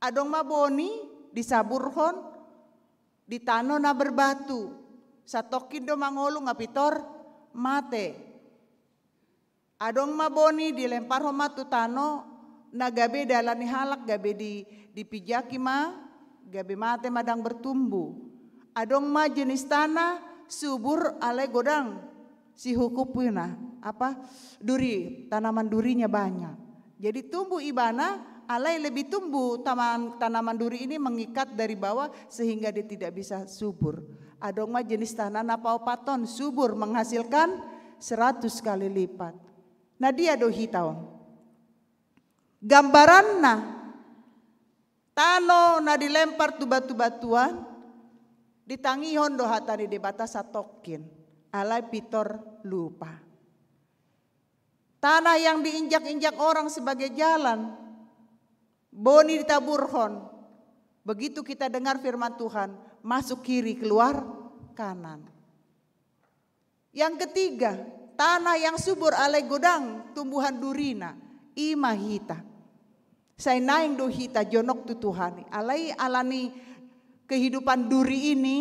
adong ma boni disaburhon di tano na berbatu. Satongkin do mangolu, nga pintor mate. Adong ma boni dilemparhon ma tu tano na gabe dalan ni halak, gabe di, dipijaki ma, gabe mate ma, ndang bertumbu. Adong ma jenis tano subur alai godang sihukupna, apa, duri, tanaman durinya banyak. Jadi tumbuh ibana, alai lebih tumbuh taman-, tanaman duri ini mengikat dari bawah sehingga dia tidak bisa subur. Adong ma jenis tano na paopathon, subur, menghasilkan seratus kali lipat. Na dia do hita on? Gambaranna, tano na dilempar tu batu-batuan, ditangihon do hata ni Debata satongkin, alai pintor lupa. Tanah yang diinjak-injak orang sebagai jalan, boni ditaburhon. Begitu kita dengar firman Tuhan, masuk kiri, keluar kanan. Yang ketiga, tanah yang subur alai godang tumbuhan durina, i ma hita. Sai naeng do hita jonok tu Tuhan i. Alai ala ni kehidupan duri ini,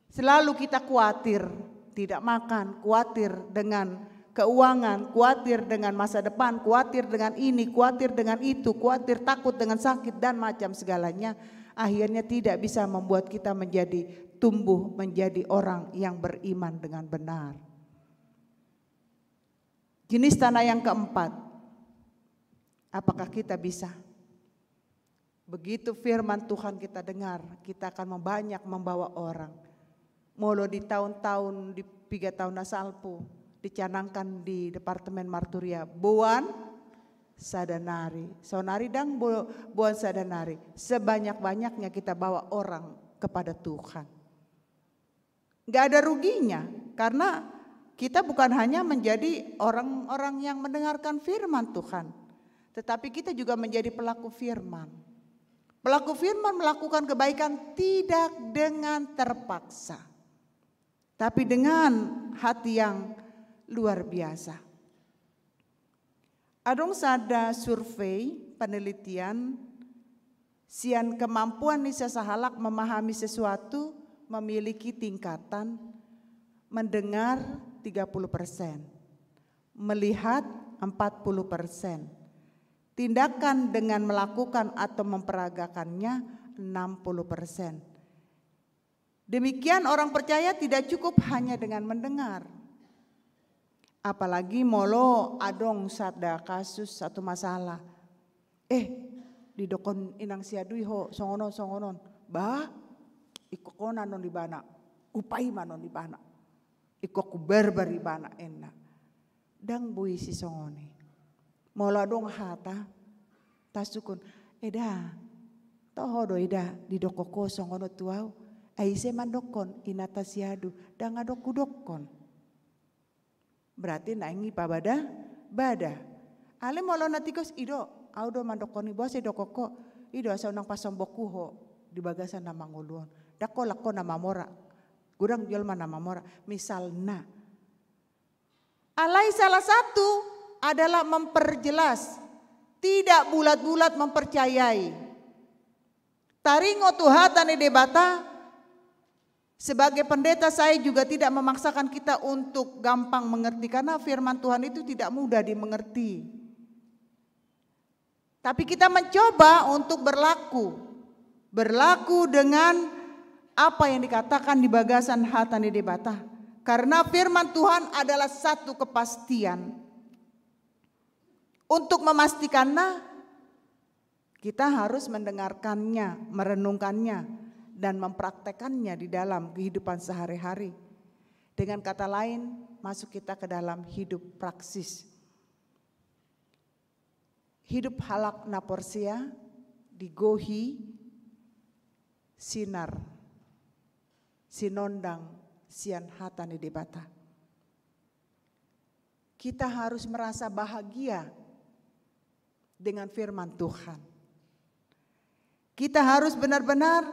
selalu kita kuatir, tidak makan, kuatir dengan keuangan, kuatir dengan masa depan, kuatir dengan ini, kuatir dengan itu, kuatir, takut dengan sakit dan macam segalanya, akhirnya tidak bisa membuat kita menjadi tumbuh menjadi orang yang beriman dengan benar. Jenis tanah yang keempat, apakah kita bisa? Begitu firman Tuhan kita dengar, kita akan membanyak membawa orang. Molo di taon-taon, di piga taon na salpu, dicanangkan di Departemen Marturia, boan sada nari. Saonari ndang bo-, boan sada nari. Sebanyak-banyaknya kita bawa orang kepada Tuhan. Nggak ada ruginya, karena kita bukan hanya menjadi orang-orang yang mendengarkan firman Tuhan, tetapi kita juga menjadi pelaku firman. Pelaku firman melakukan kebaikan tidak dengan terpaksa, tapi dengan hati yang luar biasa. Adong sada survei, penelitian, sian kemampuan ni sasahalak memahami sesuatu memiliki tingkatan mendengar tiga puluh persen, melihat empat puluh persen, tindakan dengan melakukan atau memperagakannya enam puluh persen. Demikian, orang percaya tidak cukup hanya dengan mendengar. Apalagi molo adong sada kasus, satu masalah. Eh, didokkon inang si Adu i ho songon on, songon on. Bah, ingkon ho na non ibana, hupaima non ibana, ingkon hubarbar ibana, ninna. Ndang boi sisongon i. Molo adong hata, tasungkun, eda, toho do eda didokkon ho songon on tu au. Ai ise mandokkon, inanta si Adu? Ndang adong hudokkon. Berarti naeng ipabada-bada. Alai molo na tingkos, i do, au do mandokkon i, boasa didokkon ho? I do, asa unang pasombongku ho di bagasan na mangolu on. Ndang holan ho na mamora. Godang jolma na mamora. Misalna. Alai salah satu adalah memperjelas, tidak bulat-bulat mempercayai. Taringot tu hata ni Debata, sebagai pendeta saya juga tidak memaksakan kita untuk gampang mengerti, karena firman Tuhan itu tidak mudah dimengerti. Tapi kita mencoba untuk berlaku, berlaku dengan apa yang dikatakan di bagasan hata ni Debata. Karena firman Tuhan adalah satu kepastian. Untuk memastikannya, kita harus mendengarkannya, merenungkannya, dan mempraktekannya di dalam kehidupan sehari-hari. Dengan kata lain, masuk kita ke dalam hidup praksis. Hidup halak na porsea digohi sinar, sinondang sian hata ni Debata. Kita harus merasa bahagia dengan firman Tuhan. Kita harus benar-benar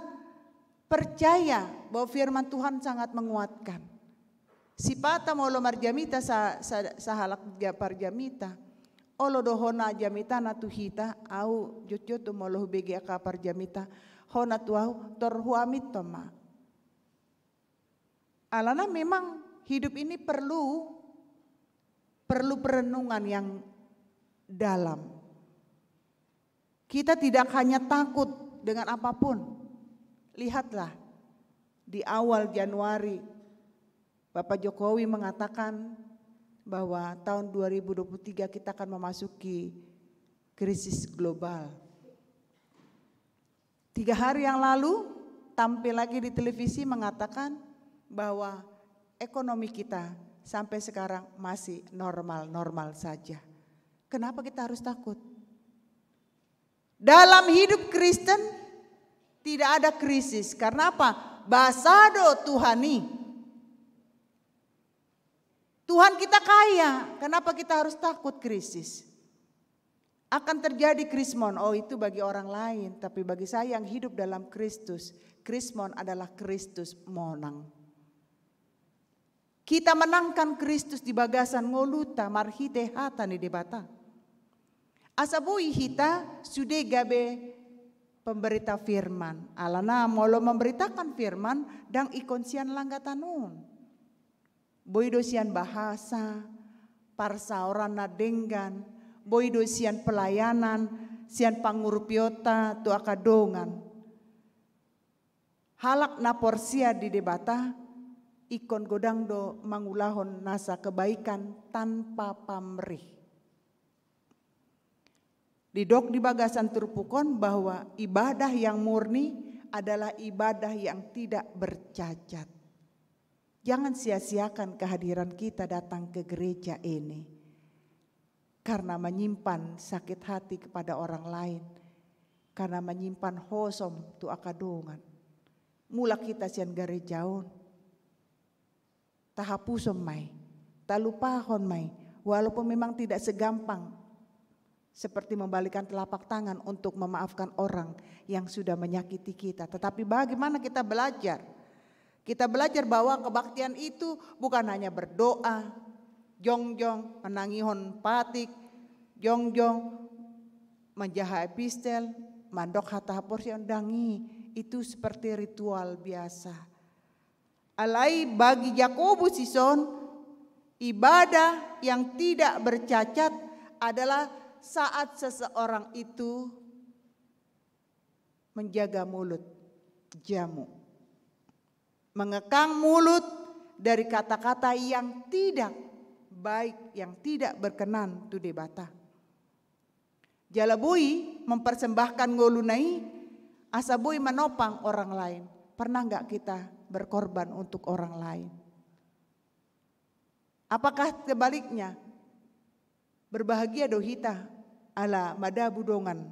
percaya bahwa firman Tuhan sangat menguatkan. Sipata molo marjamita sa-, sa-, sahalak ja-, parjamita, olo do hona jamitana tu hita, au jotjot do molo hubege angka parjamita, hona tu au, tor huaminhon ma. Alana memang hidup ini perlu, perlu perenungan yang dalam. Kita tidak hanya takut dengan apapun. Lihatlah, di awal Januari, Bapak Jokowi mengatakan bahwa tahun dua ribu dua puluh tiga kita akan memasuki krisis global. Tiga hari yang lalu, tampil lagi di televisi mengatakan bahwa ekonomi kita sampai sekarang masih normal-normal saja. Kenapa kita harus takut? Dalam hidup Kristen tidak ada krisis. Karena apa? Basa do Tuhan i. Tuhan kita kaya, kenapa kita harus takut krisis? Akan terjadi krismon, oh, itu bagi orang lain, tapi bagi saya yang hidup dalam Kristus, krismon adalah Kristus monang. Kita menangkan Kristus di bagasan ngoluta marhite hata ni Debata. Asa boi hita sude gabe pemberita firman. Alana molo memberitakan firman, ndang ingkon sian langgatan on. Boi do sian bahasa, parsaoran na denggan, boi do sian pelayanan, sian pangurupionta tu angka dongan. Halak na porsea di Debata, ingkon godang do mangulahon nasa kebaikan tanpa pamrih. Didok di bagasan turpuk on bahwa ibadah yang murni adalah ibadah yang tidak bercacat. Jangan sia-siakan kehadiran kita datang ke gereja ini karena menyimpan sakit hati kepada orang lain, karena menyimpan hosom tu angka dongan. Mulak hita sian gareja on, tahapuson ma i, talupahon ma i, walaupun memang tidak segampang seperti membalikan telapak tangan untuk memaafkan orang yang sudah menyakiti kita. Tetapi bagaimana kita belajar? Kita belajar bahwa kebaktian itu bukan hanya berdoa, jongjong, menangihon patik, jongjong, menjaha epistel, mandok hata haporseaon, dang i, itu seperti ritual biasa. Alai bagi Jakobus dison, ibadah yang tidak bercacat adalah saat seseorang itu menjaga mulut, jamu. Mengekang mulut dari kata-kata yang tidak baik, yang tidak berkenan tu Debata. Jala boi mempersembahkan ngoluna i, asa boi menopang orang lain. Pernah nggak kita berkorban untuk orang lain? Apakah sebaliknya, berbahagia do hita ala madabu dongan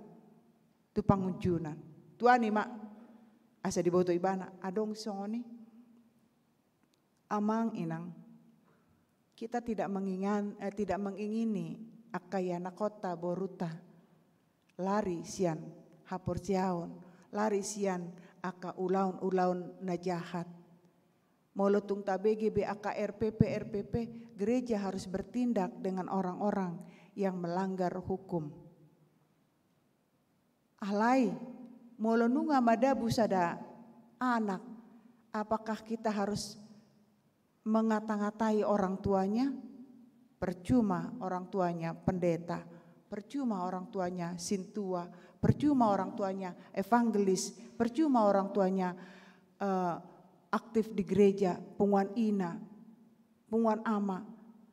tu pangunjunan? Tuani ma, asa diboto ibana, adong songon i. Amang inang, kita tidak mengingan, eh, tidak mengingini angka ianakhonta boruta lari sian haporseaon, lari sian angka ulaon-ulaon na jahat. Molo tung tabege be angka R P P, R P P, gereja harus bertindak dengan orang-orang yang melanggar hukum. Alai, molo nunga madabu sada anak, apakah kita harus mengata-ngatai orang tuanya? Percuma orang tuanya pendeta, percuma orang tuanya sintua, percuma orang tuanya evangelis, percuma orang tuanya, eh, aktif di gereja, punguan ina, punguan ama.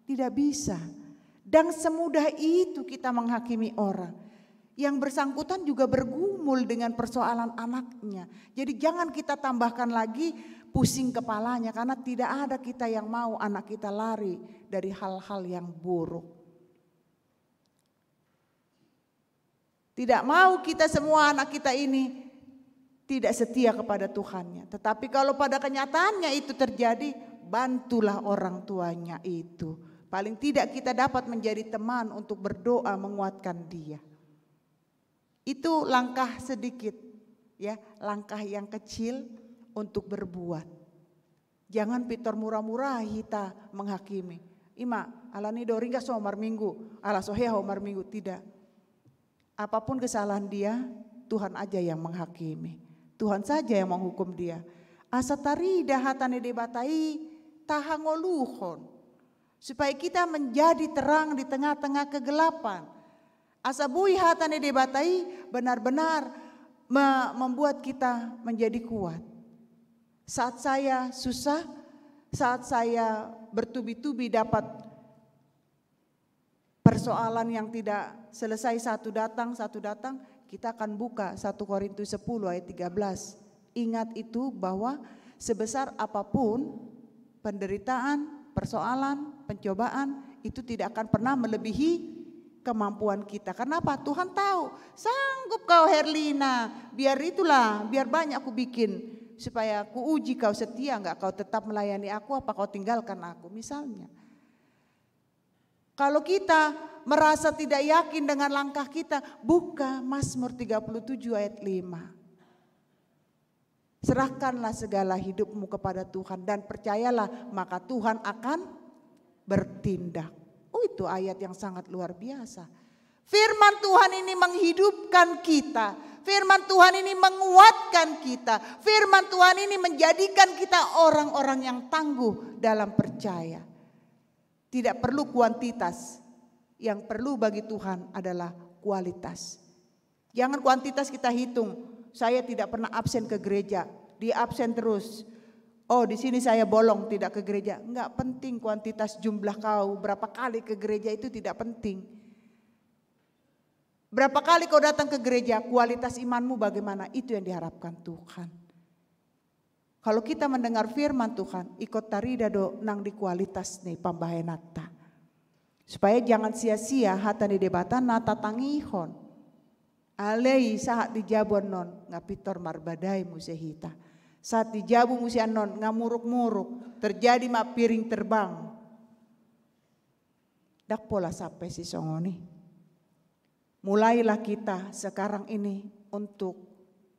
Tidak bisa. Dan semudah itu kita menghakimi orang. Yang bersangkutan juga bergumul dengan persoalan anaknya. Jadi jangan kita tambahkan lagi pusing kepalanya, karena tidak ada kita yang mau anak kita lari dari hal-hal yang buruk. Tidak mau kita semua anak kita ini tidak setia kepada Tuhannya. Tetapi kalau pada kenyataannya itu terjadi, bantulah orang tuanya itu. Paling tidak kita dapat menjadi teman untuk berdoa menguatkan dia. Itu langkah sedikit, ya, langkah yang kecil untuk berbuat. Jangan pintor mura-mura hita menghakimi. Ima, alani do ringgas ho marminggu, ala so hea ho marminggu, tidak. Apapun kesalahan dia, Tuhan aja yang menghakimi. Tuhan saja yang menghukum dia. Asa tarida hata ni Debata i, tahangoluhon. Supaya kita menjadi terang di tengah-tengah kegelapan. Asa boi hata ni Debata i benar-benar me-, membuat kita menjadi kuat. Saat saya susah, saat saya bertubi-tubi dapat persoalan yang tidak selesai, satu datang, satu datang, kita akan buka satu Korintus sepuluh ayat tiga belas. Ingat itu, bahwa sebesar apapun penderitaan, persoalan, pencobaan, itu tidak akan pernah melebihi kemampuan kita. Kenapa? Tuhan tahu, sanggup kau, Herlina, biar itulah, biar banyak kubikin, supaya kuuji kau setia nggak, kau tetap melayani aku, apa kau tinggalkan aku, misalnya. Kalau kita merasa tidak yakin dengan langkah kita, buka Mazmur tiga puluh tujuh ayat lima. Serahkanlah segala hidupmu kepada Tuhan dan percayalah, maka Tuhan akan bertindak. Oh, itu ayat yang sangat luar biasa. Firman Tuhan ini menghidupkan kita. Firman Tuhan ini menguatkan kita. Firman Tuhan ini menjadikan kita orang-orang yang tangguh dalam percaya. Tidak perlu kuantitas. Yang perlu bagi Tuhan adalah kualitas. Jangan kuantitas kita hitung. Saya tidak pernah absen ke gereja. Dia absen terus. Oh, di sini saya bolong, tidak ke gereja. Enggak penting kuantitas jumlah kau, berapa kali ke gereja, itu tidak penting. Berapa kali kau datang ke gereja, kualitas imanmu bagaimana, itu yang diharapkan Tuhan. Kalau kita mendengar firman Tuhan, ingkon tarida do nang di kualitas ni pambahenanta. Supaya jangan sia-sia hata ni Debata na tatangihon. Alai sahat di jabu annon nga pintor marbadai muse hita. Sahat di jabu muse annon nga muruk-muruk, terjadi ma piring terbang. Ndang pola sampe sisongon i. Mulailah kita sekarang ini untuk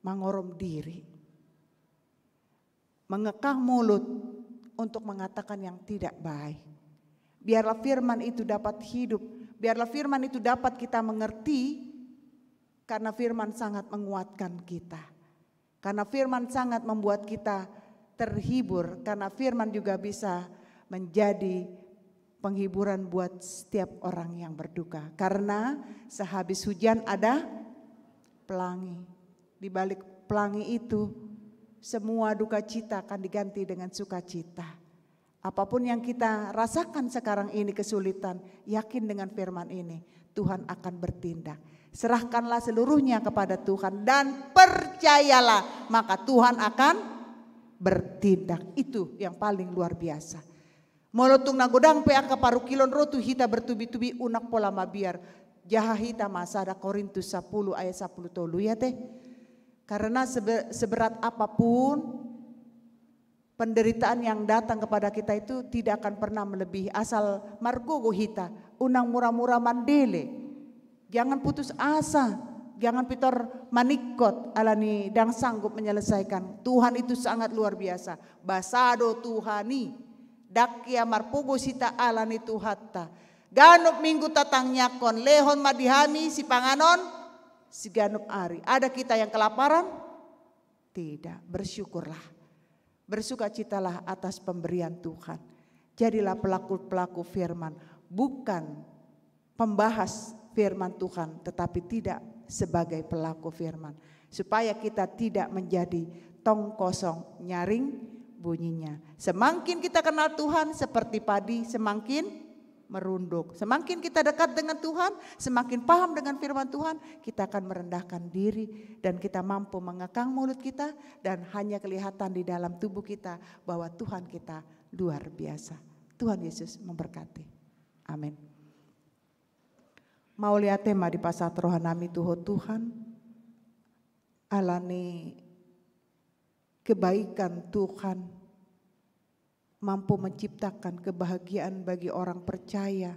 mangorom diri. Mengekang mulut untuk mengatakan yang tidak baik. Biarlah firman itu dapat hidup, biarlah firman itu dapat kita mengerti, karena firman sangat menguatkan kita. Karena firman sangat membuat kita terhibur, karena firman juga bisa menjadi penghiburan buat setiap orang yang berduka. Karena sehabis hujan ada pelangi. Di balik pelangi itu, semua duka cita akan diganti dengan sukacita. Apapun yang kita rasakan sekarang ini kesulitan, yakin dengan firman ini, Tuhan akan bertindak. Serahkanlah seluruhnya kepada Tuhan dan percayalah, maka Tuhan akan bertindak. Itu yang paling luar biasa. Molo tung na godang pe angka parungkilon ro tu hita bertubi-tubi, unang pola mabiar. Jaha hita ma sada Korintus sapuluh ayat sapuluh tolu, ya te? Karena sebe-, seberat apapun penderitaan yang datang kepada kita itu tidak akan pernah melebihi. Asal margogo hita, unang mura-mura mandele. Jangan putus asa, jangan pintor maningkot alani ndang sanggup menyelesaikan. Tuhan itu sangat luar biasa. Basa do Tuhan i, ndang ia marpogos hita alani Tuhanta. Ganup minggu tatangiangkon, lehon ma di hami sipanganon siganup ari. Ada kita yang kelaparan? Tidak. Bersyukurlah. Bersukacitalah atas pemberian Tuhan. Jadilah pelaku-pelaku firman, bukan pembahas firman Tuhan, tetapi tidak sebagai pelaku firman. Supaya kita tidak menjadi tong kosong nyaring bunyinya. Semakin kita kenal Tuhan, seperti padi, semakin merunduk. Semakin kita dekat dengan Tuhan, semakin paham dengan firman Tuhan, kita akan merendahkan diri dan kita mampu mengekang mulut kita dan hanya kelihatan di dalam tubuh kita bahwa Tuhan kita luar biasa. Tuhan Yesus memberkati. Amin. Mauliate ma dipasahat roha nami tu Ho Tuhan, alani kebaikan Tuhan mampu menciptakan kebahagiaan bagi orang percaya.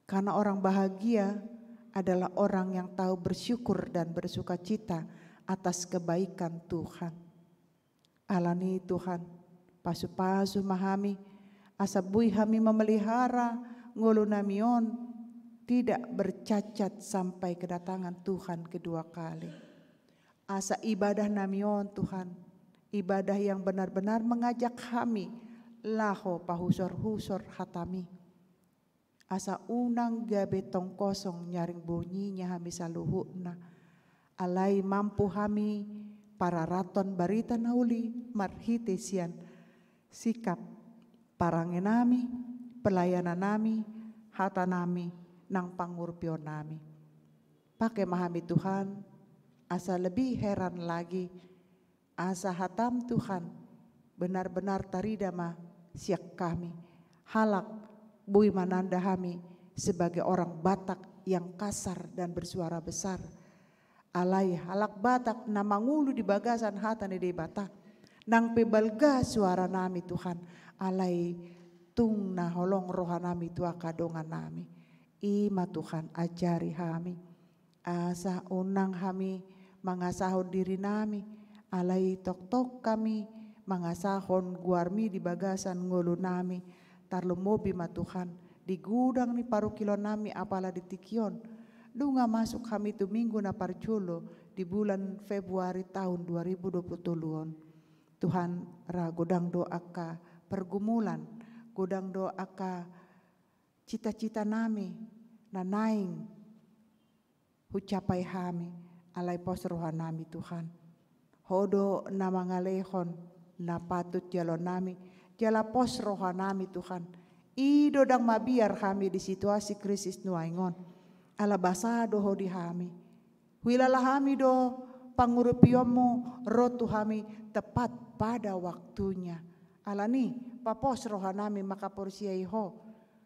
Karena orang bahagia adalah orang yang tahu bersyukur dan bersukacita atas kebaikan Tuhan. Alani Tuhan, pasu-pasu ma hami, asa boi hami memelihara ngolu nami on tidak bercacat sampai kedatangan Tuhan kedua kali. Asa ibadah nami on, Tuhan, ibadah yang benar-benar mengajak hami laho pahusor-husor hata-Mi. Asa unang gabe tong kosong nyaring bunyinya hami saluhutna. Alai mampu hami pararathon barita na uli marhite sian sikap parange nami, pelayanan nami, hata nami, nang pangurupion nami. Pake ma hami Tuhan, asa lebih heran lagi, asa hata-M Tuhan, benar-benar tarida ma sian hami. Halak boi mananda hami sebagai orang Batak yang kasar dan bersuara besar. Alai halak Batak na mangolu di bagasan hata ni Debata, nang pe balga suara nami Tuhan, alai tung na holong roha nami tu angka dongan nami. I ma Tuhan ajari hami. Asa unang hami mangasahon diri nami, alai tongtong hami mangasahon goar-Mi di bagasan ngolu nami, tarlumobi ma Tuhan, di godang ni parungkilon nami apala di tingki on. Nunga masuk hami tu minggu na parjolo di bulan Februari tahun dua ribu dua puluh tolu on. Tuhan, ra godang do angka pergumulan, godang do angka cita-cita nami na naeng hucapai hami, alai pos roha nami Tuhan. Ho do na mangalehon na patut jalo nami, jala pos roha nami Tuhan. I do ndang mabiar hami di situasi krisis nuaeng on. Ala basa do Ho di hami. Huilala hami do pangurupionmu ro tu hami tepat pada waktunya. Alani, papos rohanami manghaporseai Ho.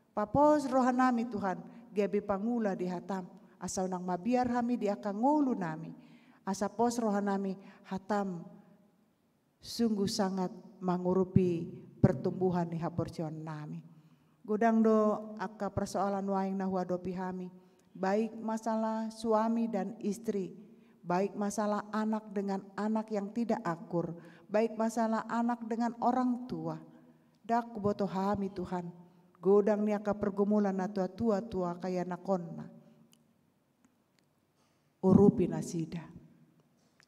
Papos rohanami, Tuhan, gabe pangula di hataM, asa unang mabiar hami di angka ngolunami, asa pos rohanami hataM sungguh sangat mangurupi pertumbuhan ni haporseaonnami. Godang do angka persoalan nuaeng na huadopi hami, baik masalah suami dan istri, baik masalah anak dengan anak yang tidak akur, baik masalah anak dengan orang tua. Ndang huboto hami, Tuhan, godang ni angka pergumulan na tua-tua tu angka ianakhonna. Urupi nasida.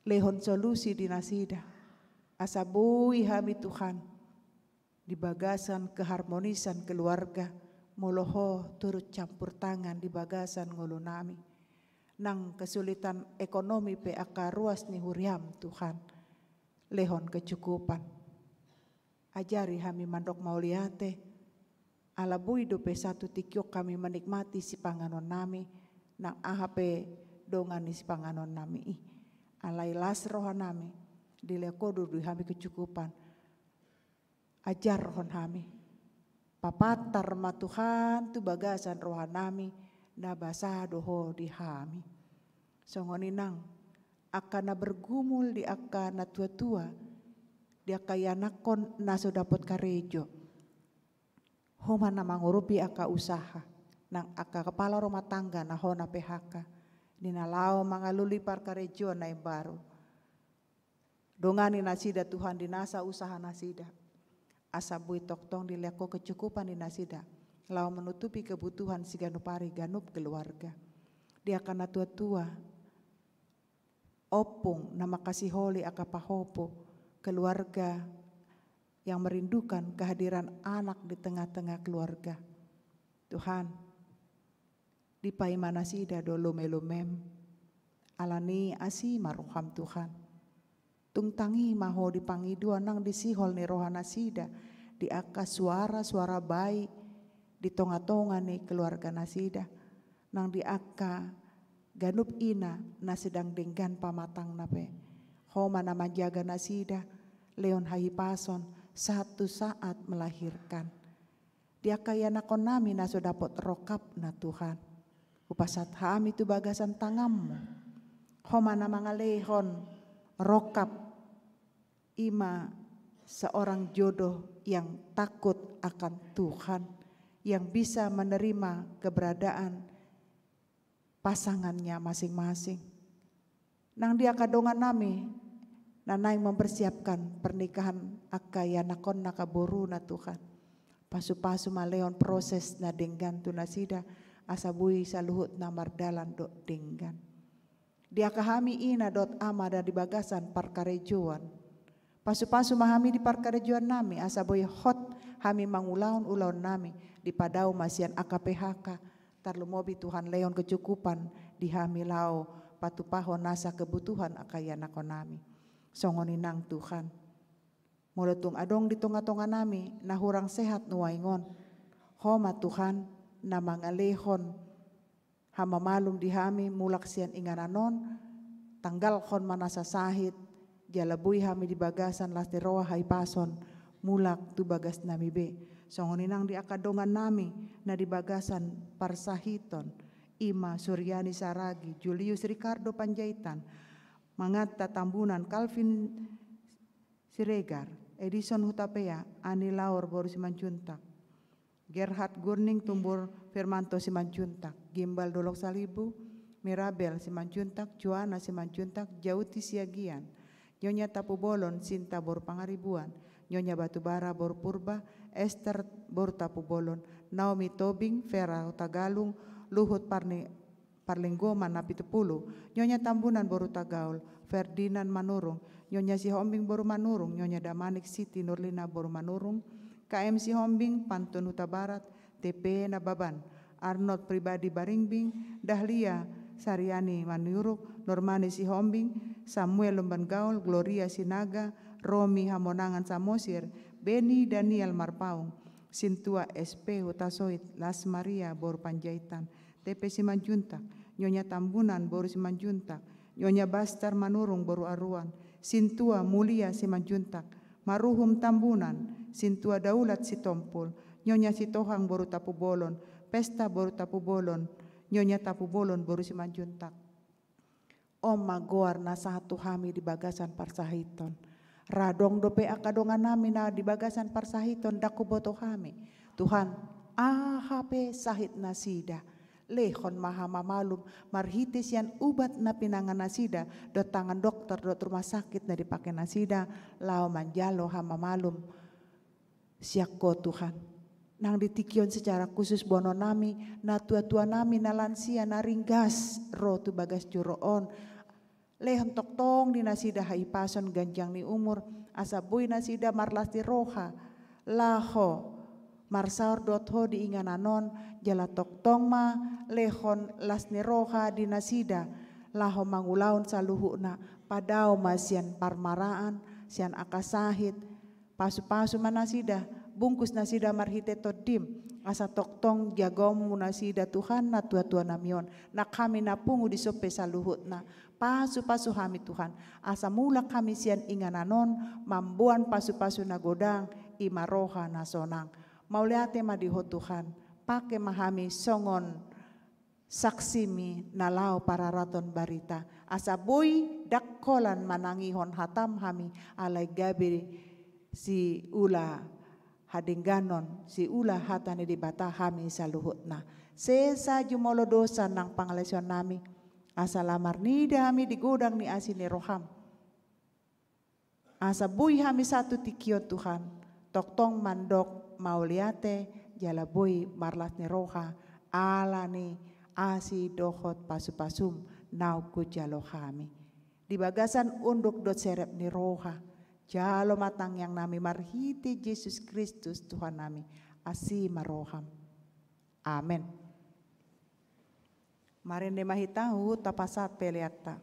Lehon solusi di nasida. Asa boi hami, Tuhan, di bagasan keharmonisan keluarga, molo Ho turut campur tangan di bagasan ngolunami. Nang kesulitan ekonomi pe angka ruas ni huriaM, Tuhan, lehon kecukupan. Ajari hami mandok mauliate, ala boi dope satu tingki on hami menikmati sipanganonnami, nang aha pe dongan ni sipanganonnami i. Alai las rohanami, dilehon Ho do di hami kecukupan. Ajarhon hami. Papatar ma, Tuhan, tu bagasan rohanami, na basa do Ho di hami. Songon i nang, angka na bergumul di angka na tua-tua, di angka ianakhon na so dapot karejo. Ho ma na mangurupi angka usaha, nang angka kepala rumah tangga na hona P H K, di na laho mangalului parkarejoan na imbaru. Dongani nasida, Tuhan, di nasa usaha nasida. Asa boi tongtong dilehon Ho kecukupan di nasida, laho menutupi kebutuhan siganup ari ganup keluarga. Di angka na tua-tua, ompung na mangkasiholi angka pahopu, keluarga yang merindukan kehadiran anak di tengah-tengah keluarga. Tuhan, dipaima nasida do lume-lumeM. Alani asi ma rohaM, Tuhan. Tung tangi ma Ho di pangidoan nang di sihol ni roha nasida, di angka suara-suara bai di tonga-tonga ni keluarga nasida, nang di angka ganup ina na sedang denggan pamatangna pe. Ho ma na manjaga nasida, lehon hahipason, satu saat melahirkan. Di angka ianakhonnami na so dapot rongkapna, Tuhan, hupasahat hami tu bagasan tanganMu. Ho ma na mangalehon rongkap, i ma seorang jodoh yang takut akan Tuhan, yang bisa menerima keberadaan pasangannya masing-masing. Nang di angka dongannami na naeng mempersiapkan pernikahan angka ianakhonna, angka boruna, Tuhan, pasu-pasu ma lehon proses na denggan tu nasida, asa boi saluhutna mardalan dohot denggan. Di angka hami ina dohot ama na di bagasan parkarejoan, pasu-pasu ma hami di parkarejoannami, asa boi hot hami mangulahon ulaonnami, dipadao ma sian angka P H K. Tarlumobi, Tuhan, lehon kecukupan di hami laho patupahon nasa kebutuhan angka ianakhonnami. Songon i nang, Tuhan, molo tung adong di tonga-tonganami na hurang sehat nuaeng on, Ho ma, Tuhan, na mangalehon hamamalum di hami mulak sian inganan on. Tanggalhon ma nasa sahit, jala boi hami di bagasan las ni roha, hahipason, mulak tu bagasnami be. Songon i nang di angka dongannami na di bagasan parsahiton, i ma Suryani Saragi, Julius Ricardo Panjaitan, Manganta Tambunan, Calvin Siregar, Edison Hutapea, Ani Laor boru Simanjuntak, Gerhard Gurning Tumbur, Firmanto Simanjuntak, Gimbal Dolok Salibu, Mirabel Simanjuntak, Joana Simanjuntak, Jauti Siagian, Nyonya Tapubolon, Sinta boru Pangaribuan, Nyonya Batubara boru Purba, Ester boru Tapubolon, Naomi Tobing, Vera Hutagalung, Luhut Parni-, Parlinggoman Napitupulu, Nyonya Tambunan boru Tagaol, Ferdinand Manurung, Nyonya Sihombing boru Manurung, Nyonya Damanik Siti Nurlina boru Manurung, K M Sihombing, Pantun Hutabarat, T P Nababan, Arnold Pribadi Baringbing, Dahlia Sariani Manurung, Normani Sihombing, Samuel Lumban Gaol, Gloria Sinaga, Romi Hamonangan Samosir, Beni Daniel Marpaung, Sintua S P Hutasoit, Las Maria boru Panjaitan, T P Simanjuntak, Nyonya Tambunan boru Simanjuntak, Nyonya Bastar Manurung boru Aruan, Sintua Mulia Simanjuntak, Maruhum Tambunan, Sintua Daulat Sitompul, Nyonya Sitohang boru Tapubolon, Pesta boru Tapubolon, Nyonya Tapubolon boru Simanjuntak. On ma goar na sahat tu hami di bagasan parsahiton. Ra adong dope angka dongannami na di bagasan parsahiton ndang huboto hami. Tuhan, aha pe sahit nasida, lehon ma hamamalum marhite sian ubat na pinangan nasida, dohot tangan dokter, dohot rumah sakit na dipake nasida, laho manjalo hamamalum sian Ho Tuhan. Nang di tingki on secara khusus boanonnami, natuatuanami, na lansia, na ringgas ro tu bagas joro on. Lehon tongtong di nasida hahipason, ganjang ni umur, asa boi nasida marlas ni roha laho marsaor dohot Ho di inganan on, jala tongtong ma lehon las ni roha di nasida laho mangulahon saluhutna, padao ma sian parmaraan, sian angka sahit, pasupasu ma nasida, bungkus nasida marhite Tondim, asa tongtong jagoonmu nasida Tuhan, natuatuanami on, nang hami na pungu dison pe saluhutna. Pasupasu hami Tuhan, asa mulak hami sian inganan on mamboan pasupasu na godang, i ma roha na sonang. Mauliate ma di Ho Tuhan, pake ma hami songon saksimi na laho pararathon barita, asa boi ndang holan manangihon hatam hami, alai gabe siula hadengganon, siula hata ni Debata hami saluhutna. Sesa jumolo dosa nang pangalaosionnami, asa lam marnida hami di godang ni asi ni roham. Asa boi hami sahat tu tingki on Tuhan, tongtong mandok mauliate, jala boi marlas ni roha, ala ni asi dohot pasupasum naung hujalo hami. Di bagasan unduk dohot serep ni roha, jalo ma tangiangnami marhite Jesus Kristus Tuhannami, asi ma roham. Amen. Marende ma hita huhut tapasahat peleanta.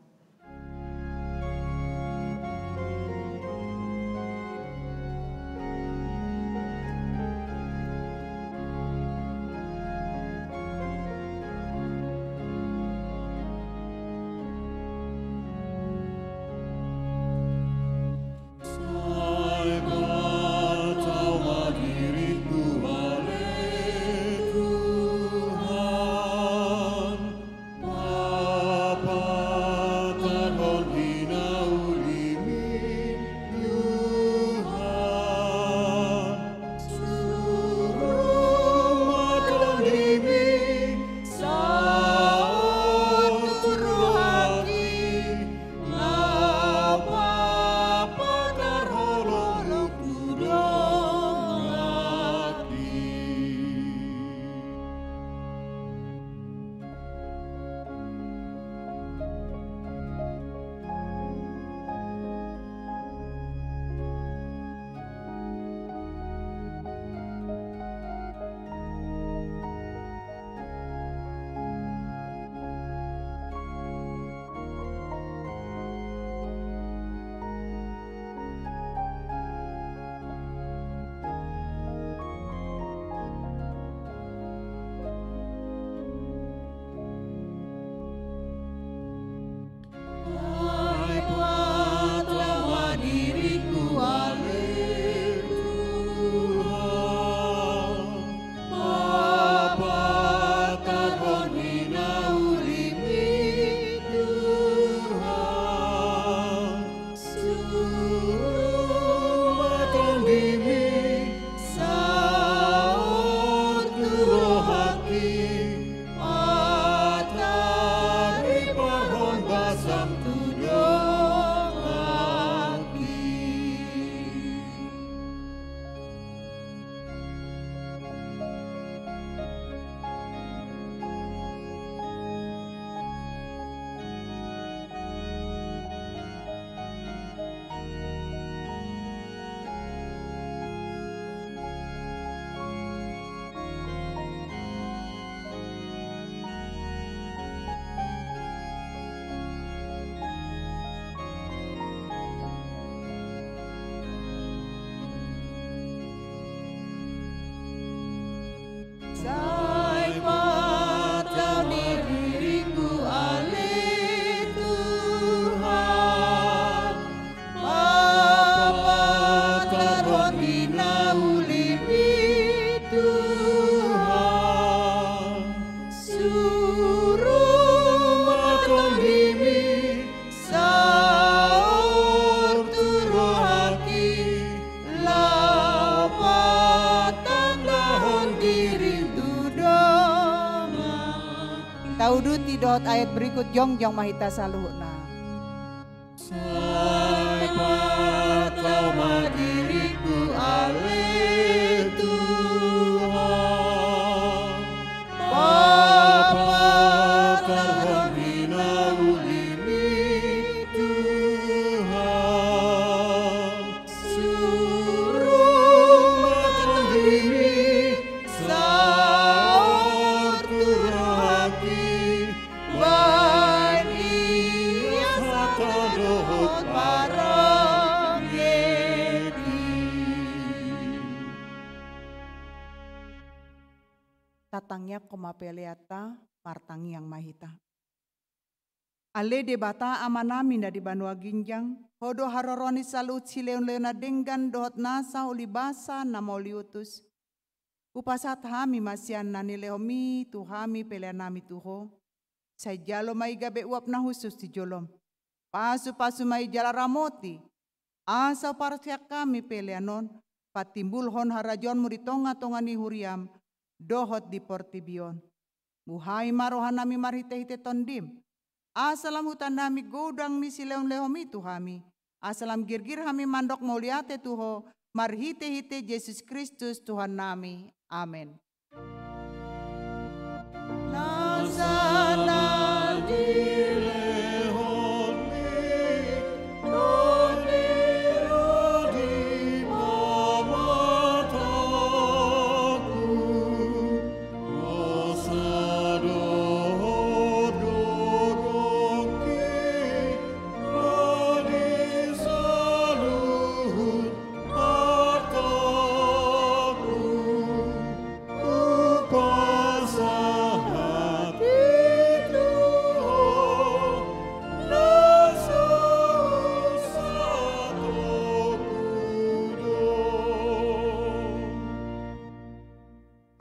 Tauduti dohot ayat berikut, jongjong ma hita saluhutna. Sai patau ma diringku, ale Tuhan. Papatarhon hinauli-Mi, Tuhan. Surung ma Tondi-Mi saor tu rohangki, bahen ias hata dohot parangeki. Tatangiangkon ma peleanta, martangiang ma hita. Ale Debata Amanami na di banua ginjang, Ho do haroroan ni saluhut silehonlehon na denggan dohot nasa uli basa na mauliutus. Hupasahat hami ma sian na nilehon-Mi tu hami peleannami tu Ho. Sai jalo ma i gabe uap na hushus di jolom. Pasupasu ma i jala ramoti, asa huparsian hami pelean on patimbulhon harajaon-Mu di tongatonga ni huriam dohot di portibi on. Buhai ma rohanami marhitehite Tondim, asa lam hutanda hami godang ni silehonlehon-Mi tu hami, asa lam girgir hami mandok mauliate tu Ho, marhitehite Jesus Kristus Tuhannami. Amen. Nasa na dilehon-Mi, Tondi ro di pamatangku, hosa dohot gogoonki, ro di saluhut artangku, hupasahat i tu Ho, na so satoku do.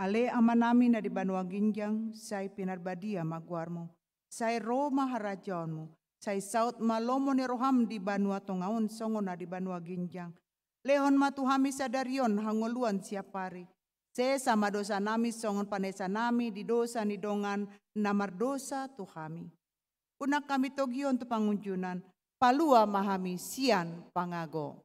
Ale Amanami na di banua ginjang, sai pinarbadia ma goar-Mu. Sai ro ma harajaon-Mu, sai saut ma lomo ni roham di banua tonga on songon na di banua ginjang. Lehon ma tu hami sadari on hangoluan siapari. Sesa ma dosanami songon panesanami di dosa ni dongan na mardosa tu hami. Unang hami togihon tu pangunjunan, palua ma hami sian pangago.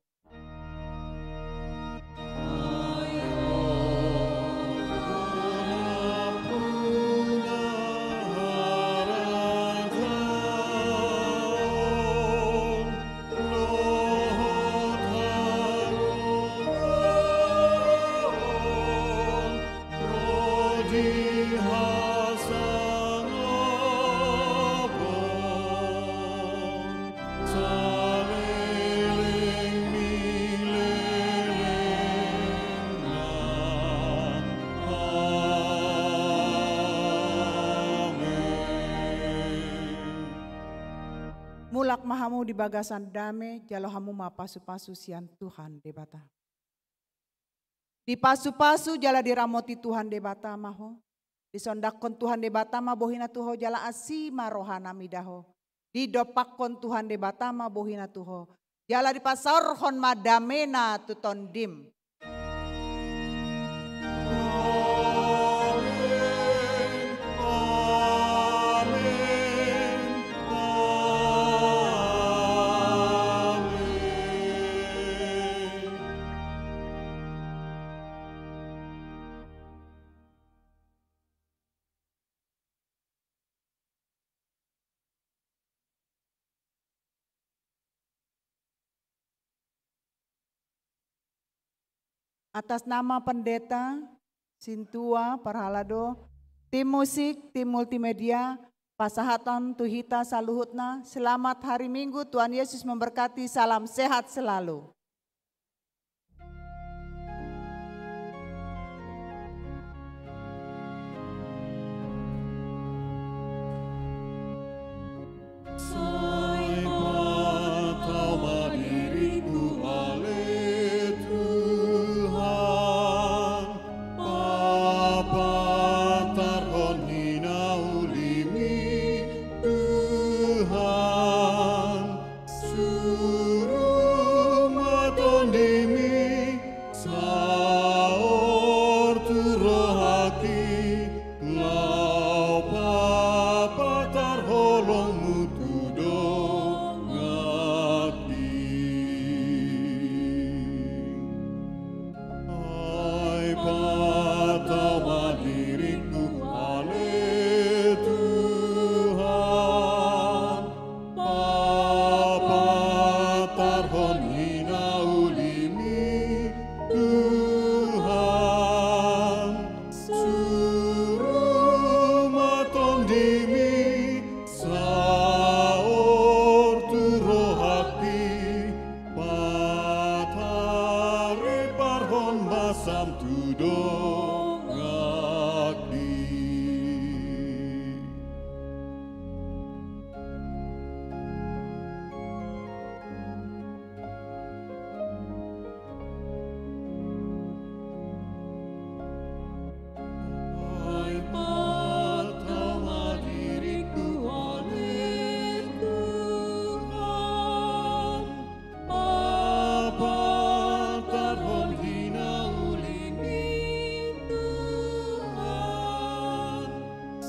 Mulak ma hamu di bagasan dame, jalo hamu ma pasupasu sian Tuhan Debata. Dipasupasu jala diramoti Tuhan Debata ma ho. Disondangkon Tuhan Debata ma bohina tu ho jala asi ma rohana mida ho. Didompakkon Tuhan Debata ma bohina tu ho jala dipasaorhon ma damena tu tondim. Amen. Amen. Amen. Atas nama pendeta, sintua, parhalado, tim musik, tim multimedia, pasahathon tu hita saluhutna, selamat hari Minggu, Tuhan Yesus memberkati, salam sehat selalu. Sai patau ma diringku ale Tuhan, papatarhon hinauli-Mi Tuhan, suru ma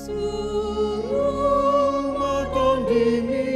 Turun ma tondimi